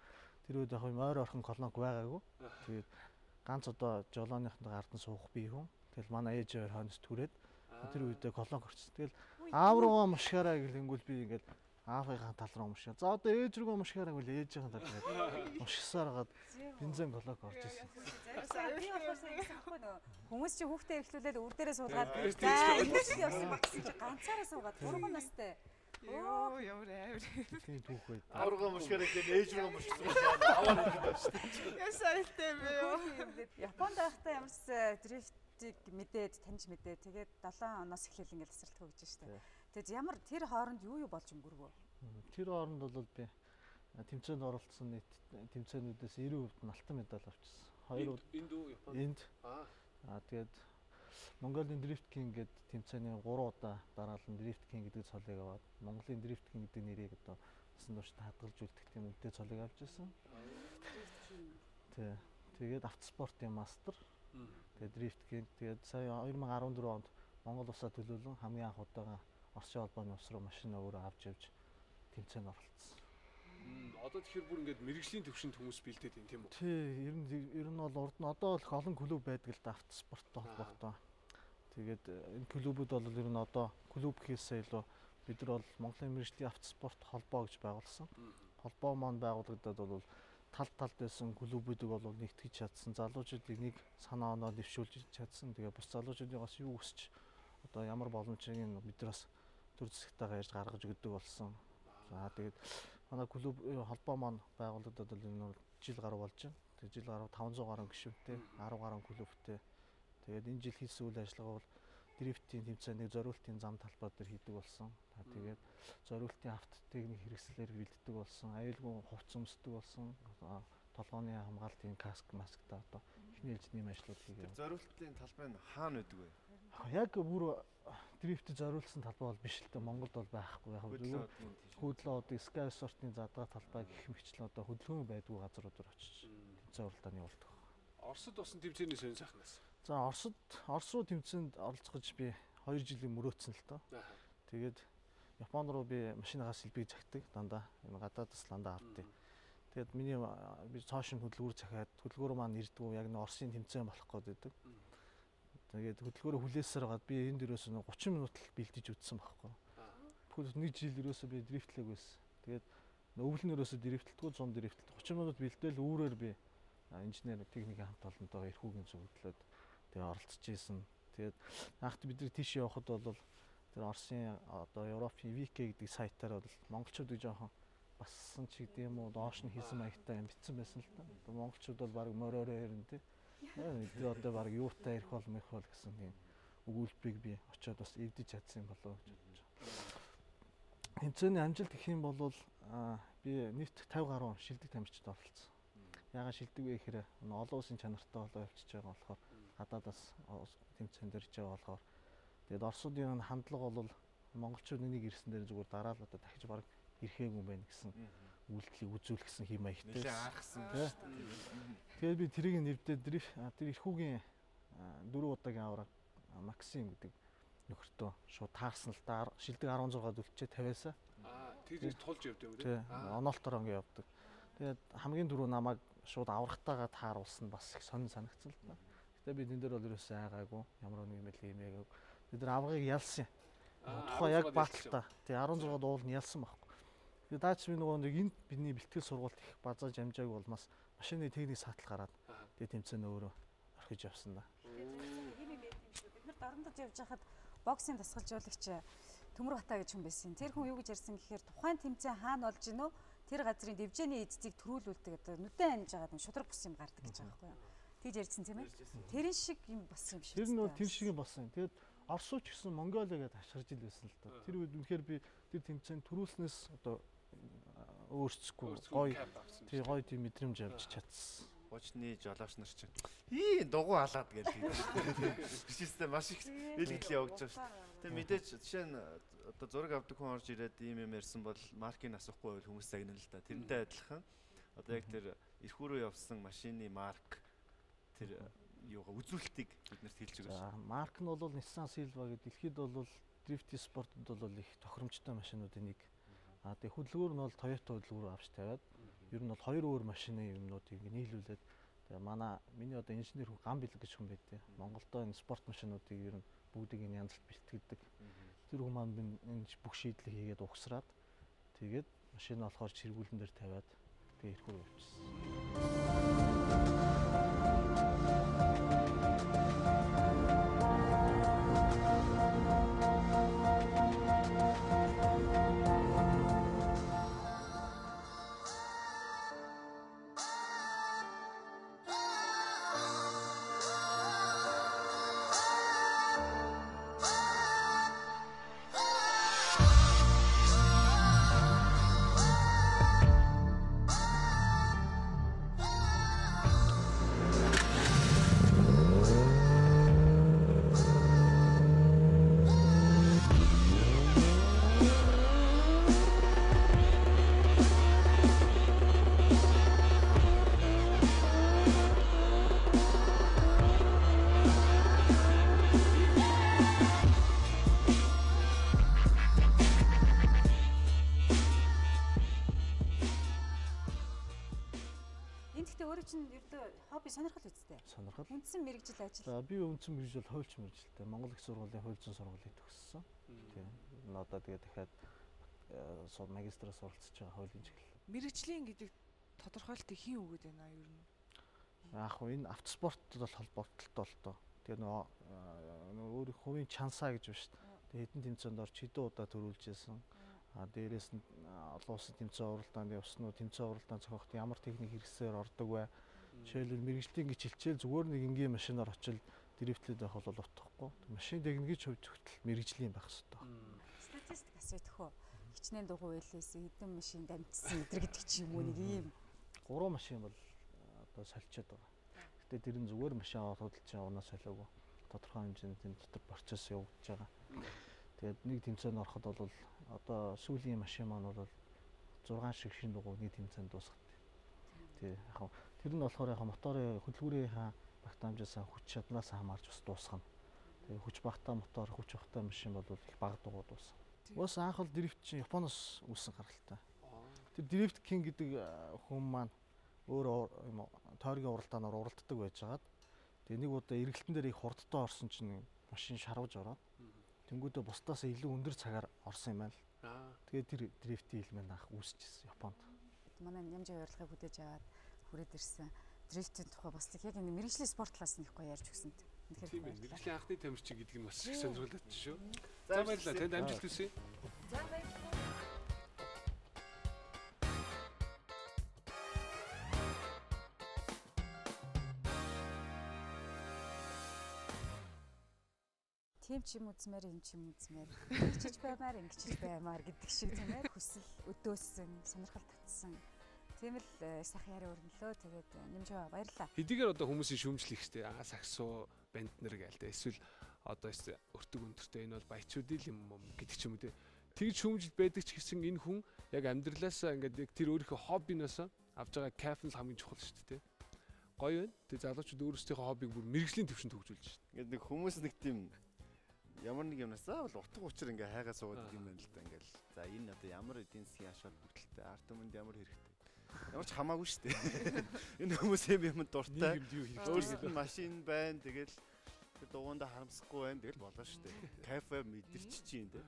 тэр үед яг юм ойр орхон колонк байгаагүй. Тэгээд ганц одоо жолооныхны ард нь суух би хүн. Тэгэл манай ээж хоёр хойноос түрээд тэр үедээ колонк орсон. Тэгэл аав руугаа мушгаараа гэлэнгүүл би ингээд аавынхаа тал руу мушгаа. За одоо ээж рүүгээ мушгаараа гэвэл ээжийнхээ тал руу мушгсаар хагаад бензин колонк орж ирсэн. Би болохоор ингэсэн байхгүй нөө. Хүмүүс чи хүүхдээ эхлүүлээд үр дээрээ суулгаад за ингэж явсан баг гэсэн чи ганцаараа суугаад 3 настай. Йоо ямар амар. Тийм түүх байд. Аав руугаа мушгаараа гэхээр ээж рүүгээ мушгсан юм аваа нэг юм шүү дээ. Яа саялтай юм бэ ёо. Японд байхдаа ямар ч дрифтийг мэдээд таньж мэдээд тэгээд 7 оноос эхлээл ингээл тасралтгүй гэж штэ. Тэгээд ямар тэр хооронд юу юу болж өнгөрвөө? Тэр хооронд бол би тэмцээнд оролцсон нийт тэмцээнүүдээс 90% нь алтан медаль авчихсан. Хоёр энд үү Японд? Энд. Аа тэгээд Монголын Drift King гэдэг тэмцээний 3 удаа дараалан Drift King гэдэг цолыг аваад Монголын Drift King гэдэг нэрийг одоо насан туршид хадгалж үлдэх тийм үнэтэй цолыг авч ирсэн. Тий. Тэгээд автоспортын мастер. Тэгээд Drift King тэгээд сая 2014 онд Монгол улсаа төлөөлөн хамгийн анх удаага Оросын холбооны улс руу машинаа өөрөө авч явж тэмцээнд оролцсон. Одоо тэгэхээр бүр ингээд мэрэгжлийн төвшөнд хүмүүс бэлдээд байна тийм үү? Тий, ер нь бол урд нь одоо л олон клуб байдаг л да автоспорттой холбоотой. Тэгээд энэ клубүүд бол ер нь одоо клуб гэхээсээ илүү бид нар бол Монголын мэрэгжлийн автоспорт холбоо гэж байгуулсан. Холбоо маань байгуулагдаад бол тал талд байсан клубүүдийг бол нэгтгэж чадсан. Залуучуудыг нэг санаа оноо дэвшүүлж чадсан. Тэгээд бус залуучуудын бас юу өсч одоо ямар боломжийг бид нар бас төр зэсэгтэйгээ ярьж гаргаж өгдөг болсон. За тэгээд манай клуб холбоо маань байгуулагдаад бол энэ жил гаруй болж байна. Тэгээд жил гаруй 500 гаруй гишүүнтэй, 10 гаруй клубтэй. Тэгээд энэ жил хийсэн үйл ажиллагаа бол дрифтийн тэмцээнийг зориултын зам талбай дээр хийдэг болсон. Тэгээд зориултын автотехник хэрэгслээр бэлддэг болсон. Аюулгүй хувцас өмсдөг болсон. Толгооны хамгаалтын каск, масктай одоо эхний ээлжний юм ажлууд хийгээ. Тэр зориултын талбай нь хаана байдаг вэ? Яг бүр дрифт зориулсан талбай бол биш л дээ. Монголд бол байхгүй. Яг зүгээр Хөдлөө одоо Sky Resort-ын задгаа талбай гэх мэтчлэн одоо хөдөлгөөн байдгүй газруудаар очиж тэмцээн уралдааны явуулдаг. Оросд болсон тэмцээний сонь сайхнаас. За Орос руу тэмцээнд оролцох гэж би 2 жилийн мөрөөдсөн л доо. Тэгээд Япон руу би машиныхаа сэлбийг захидаг дандаа. Энэ гадаадас дандаа авдیں۔ Тэгээд миний би цоошин хөдөлгүүр захиад хөдөлгүүр маань ирдгүү яг нэг Оросын тэмцээн болох гээд байдаг. Тэгээд хөдөлгөөрөө хүлээсээр байгаад би энд ерөөсөө 30 минут л бэлдэж үтсэн байхгүй. Тэгвэл нэг жил ерөөсөө би дрифтлэг байсан. Тэгээд өвөл нь ерөөсөө дрифтлдэггүй 100 дрифтлд 30 минут бэлдээл үүрээр би инженер техникийн хамт олонтойгоо эрхүүгийн зөвлөлөөд тэгээ оролцож исэн. Тэгээд анх бид нар тийш явхад бол тэр Оросын одоо Европын VK гэдэг сайтаар бол монголчуудыг жоохон бассан ч гэдэг юм уу доош нь хийсэн маягтай юм битсэн байсан л та. Одоо монголчууд бол баг мориороо ирнэ тий. Тэр одоо баг юутай ирэх бол мэх бол гэсэн тийм өгүүлбэрийг би очиод бас эвдэж чадсан юм болоо гэж бодож байгаа. Тэмцээний амжилт гэх юм бол би нийт 50 гаруй шилдэг тамирчид оролцсон. Яагаад шилдэг вэ гэхээр олон улсын чанартай болоо явчихж байгаа болохоор гадаадаас тэмцээн дээр иж байгаа болохоор тэгээд Оросуудын хандлага бол Монголчууд энийг ирсэн дээр зүгээр дараа л одоо дахиж баг ирэхээгүй юм байна гэсэн үйлдэлийг үзүүлэх гэсэн хэм маягтай. Нэлээ анхсан шүү дээ. Тэгээд би тэрийг нэвдээд тэр эрхүүгийн 4 удаагийн авраг Максим гэдэг нөхөртөө шууд таарсан л да. Шилдэг 16-д үлчээ 50-аас. Аа, тэр тулж явдаг юм тий. Оноолтоор ингээ явдаг. Тэгээд хамгийн түрүү намайг шууд аврахтайгаа тааруулсан бас их сонин санагдсан л да. Гэтэ би тэн дээр бол ерөөсөө айгаагүй. Ямар нэг юм бэл юм яг. Бид нар аврагыг ялсан. Тухай яг бааталта. Тий 16-д уул нь ялсан байхгүй. Тэгээд даач би нөгөө нэг энд бидний бэлтгэл сургуульд их базааж амжааг болмаас машины техник саатал гараад тэгээд тэмцээн өөрөө орхиж явсан да. Бид нар дорнодод явж байхад боксын дасгалжуулагч Төмөр Бата гэж хүн байсан. Тэр хүн юу гэж ярьсан гэхээр тухайн тэмцээн хаана болж гинөө тэр газрын дэвжээний эцдийг төрүүлүүлдэг одоо нүдэн анж байгаа юм шудраг бус юм гардаг гэж байгаа байхгүй юу. Тэгж ярьсан тийм ээ. Тэрэн шиг юм болсон юм шиг. Тэр нь бол тэр шиг юм болсон. Тэгээд Оросууч гэсэн Монголиа гэдээ хашгирж ил байсан л да. Тэр үед үнэхээр би тэр тэмцээн төрүүлснээс одоо өөрсөхгүй гоё тий гоё тийм мэдрэмж авч чадсан. Хуучны жолооч нар чинь ии дугуй халаад гэж хэлдэг шүү дээ. Бичээстэй маш их илгэдэл явагдаж байгаа шүү дээ. Тэгээ мэдээж жишээ нь одоо зураг авдаг хүн орж ирээд ийм юм ярьсан бол маркийг асуухгүй байвал хүмүүс загнана л да. Тэрнтэй адилхан одоо яг тэр эрхүү рүү явсан машины марк тэр юугаа үзүүлэлтийг биднэрт хэлж өгөөч. За марк нь бол Nissan Silvia гэдэг дэлхийд бол дрифт спортод бол их тохиромжтой машинуудын нэг. А тэгээ хөдөлгүүр нь бол Toyota хөдөлгүүр авч тавиад ер нь бол хоёр өөр машины юмнуудыг ингэ нийлүүлээд тэгээ миний одоо инженер хүн Ган Бэлэг гэж хүн байдیں۔ Монголдо энэ спорт машинуудыг ер нь бүгдийг энэ янзлд бэлтгэдэг. Тэр хүн маань энэ бүх шийдлийг хийгээд угсраад тэгээд машин болохоор чиргүүлэн дээр тавиад тэгээ эрхүү явчихсан. Сонирхол үсттэй. Сонирхол. Үндсэн мэргэжил ажил. За би үндсэн мэргэжил хуульч мэргэжилтэй. Монгол Их сургуулийн хууль зүйн сургуулийг төгссөн. Тийм. Одоо тэгээ дахиад магистраа суралцж байгаа хуулийн чиглэл. Мэргэжлийн гэдэг тодорхойлтыг хэн өгöd байна ер нь? Яг хөө энэ автоспортод бол холбогдолтой л доо. Тэгээ нөгөө өөр хувийн чансаа гэж байна шүү дээ. Тэгээ хэдэн тэмцээнд орч хэдэн удаа төрүүлж байсан. А дээрээс нь олон улсын тэмцээн уралдаанд явсан уу, тэмцээн уралдаан зохиоход ямар техник хэрэгсээр ордог вэ? Жишээлбэл мэргэжлийн гэж хилчээл зүгээр нэг энгийн машинаар очил дрифтлээд байх бол утгагүй. Машин техникийн хувьд хүртэл мэргэжлийн байх хэрэгтэй. Статистик асуух хөө. Хичнээн дугуй байлээс хэдэн машин дамжсан өдр гэдэг чи юм уу нэг ийм 3 машин бол одоо солилцоод байгаа. Гэтэ тэр нь зүгээр машин аваад худалдаж авнаа солиогүй. Тодорхой хэмжээний тийм дотор процесс явагдаж байгаа. Тэгээд нэг тэмцээнд ороход бол одоо сүүлийн машин маань бол 6 шиг шин дугуй нэг тэмцээнд дуусгах. Тий яг тэр нь болохоор яг моторын хөдөлгүүрийнхаа багтаамжаас хүч чадлаас хамаарч бас дуусгана. Тэгээ хүч багтаа мотор, хүч багтаа машин бол их бага дугуй дуусна. Уус анх бол дрифт чинь Японоос үүссэн гаралтай. Тэр дрифт кинг гэдэг хүн маань өөр юм тойргийн уралдаанаар уралддаг байжгаад тэгээ нэг удаа эргэлтэн дээр их хурдтай орсон чинь машин шарвж ороод тэнгүүдээ бусдаас илүү өндөр цагаар орсон юм байна л. Тэгээ тэр дрифтийн элемент анх үүсчихсэн Японд. Манай Нямжийн урилгыг хүлээж аваад хүрээд ирсэн. Дрифтийн тухай бас яг энэ мэргэжлийн спорт талаас нь их гоё ярьж өгсөн. Үнэхээр тийм ээ. Мэргэжлийн анхны тамирчин гэдэг нь бас их сонирхолтой шүү. За баярлалаа. Танд амжилт хүсье. За баярлалаа. Тийм ч юм үзмээр, юм ч юм үзмээр, ингэчж баймаар, ингэчж баймаар гэдэг шиг тийм ээ. Хүсэл өдөөсөн, сонирхол татсан. Тийм л сайхан яриа өрнөлөө. Тэгээд Нэмжээ баярлалаа. Хэдийгээр одоо хүмүүсийн шүүмжлэх штэ. Аа саксо банд нар гээл тэ. Эсвэл Одоо өртөг өндөртэй энэ бол баячуудын юм гэдэг ч юм уу те. Тэгж шүүмжил байдаг ч гэсэн энэ хүн яг амьдралаасаа ингээд яг тэр өөрийнхөө хоббиноос авж байгаа кайф нь л хамгийн чухал шүү дээ те. Гоё байна. Тэгээ залуучууд өөрсдийнхөө хоббиг бүр мэрэгжлийн түвшинд хөгжүүлж шүү дээ. Ингээд нэг хүмүүс нэг тийм ямар нэг юмнаас заавал утга учир ингээ хайгаа суугаад юм байна л да. Ингээл за энэ одоо ямар эдийн засгийн ач холбогдолтой, ард түмэнд ямар хэрэгтэй. Ямар ч хамаагүй шүү дээ. Энэ хүмүүс юм юм дуртай. Өөрсдөд нь машин байна. Тэгэл тэр дугуйндаа харамсахгүй байна. Тэгэл болоо шүү дээ. Кайф мэдэрч чинь дээ.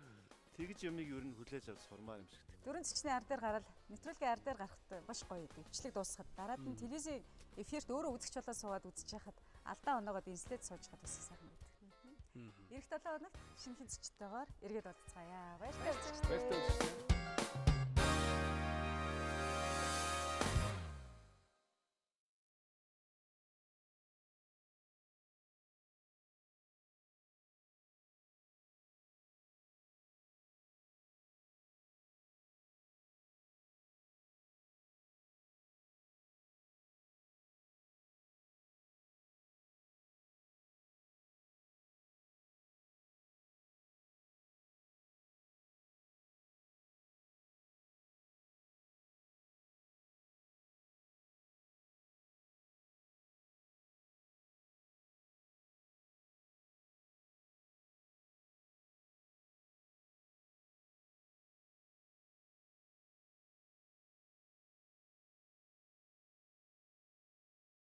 Тэгж юмыг ер нь хүлээж авч сурмаар юм шиг. Дөрөн зочны ар дээр гараад нэвтрүүлгийн ар дээр гарахад маш гоё гэдэг. Бичлэг дуусахад дараад нь телевизийн эфирт өөрөө үзэгч болоо суугаад үзэж яхад алдаа оноогоод инслээд сууж хаад бас сайхан байдаг. Ирэх 7 хоногт шинэхэн зочдтойгоор эргээд уулзцаая. Баяртай үзэгчдээ. Баяртай үзэгчдээ.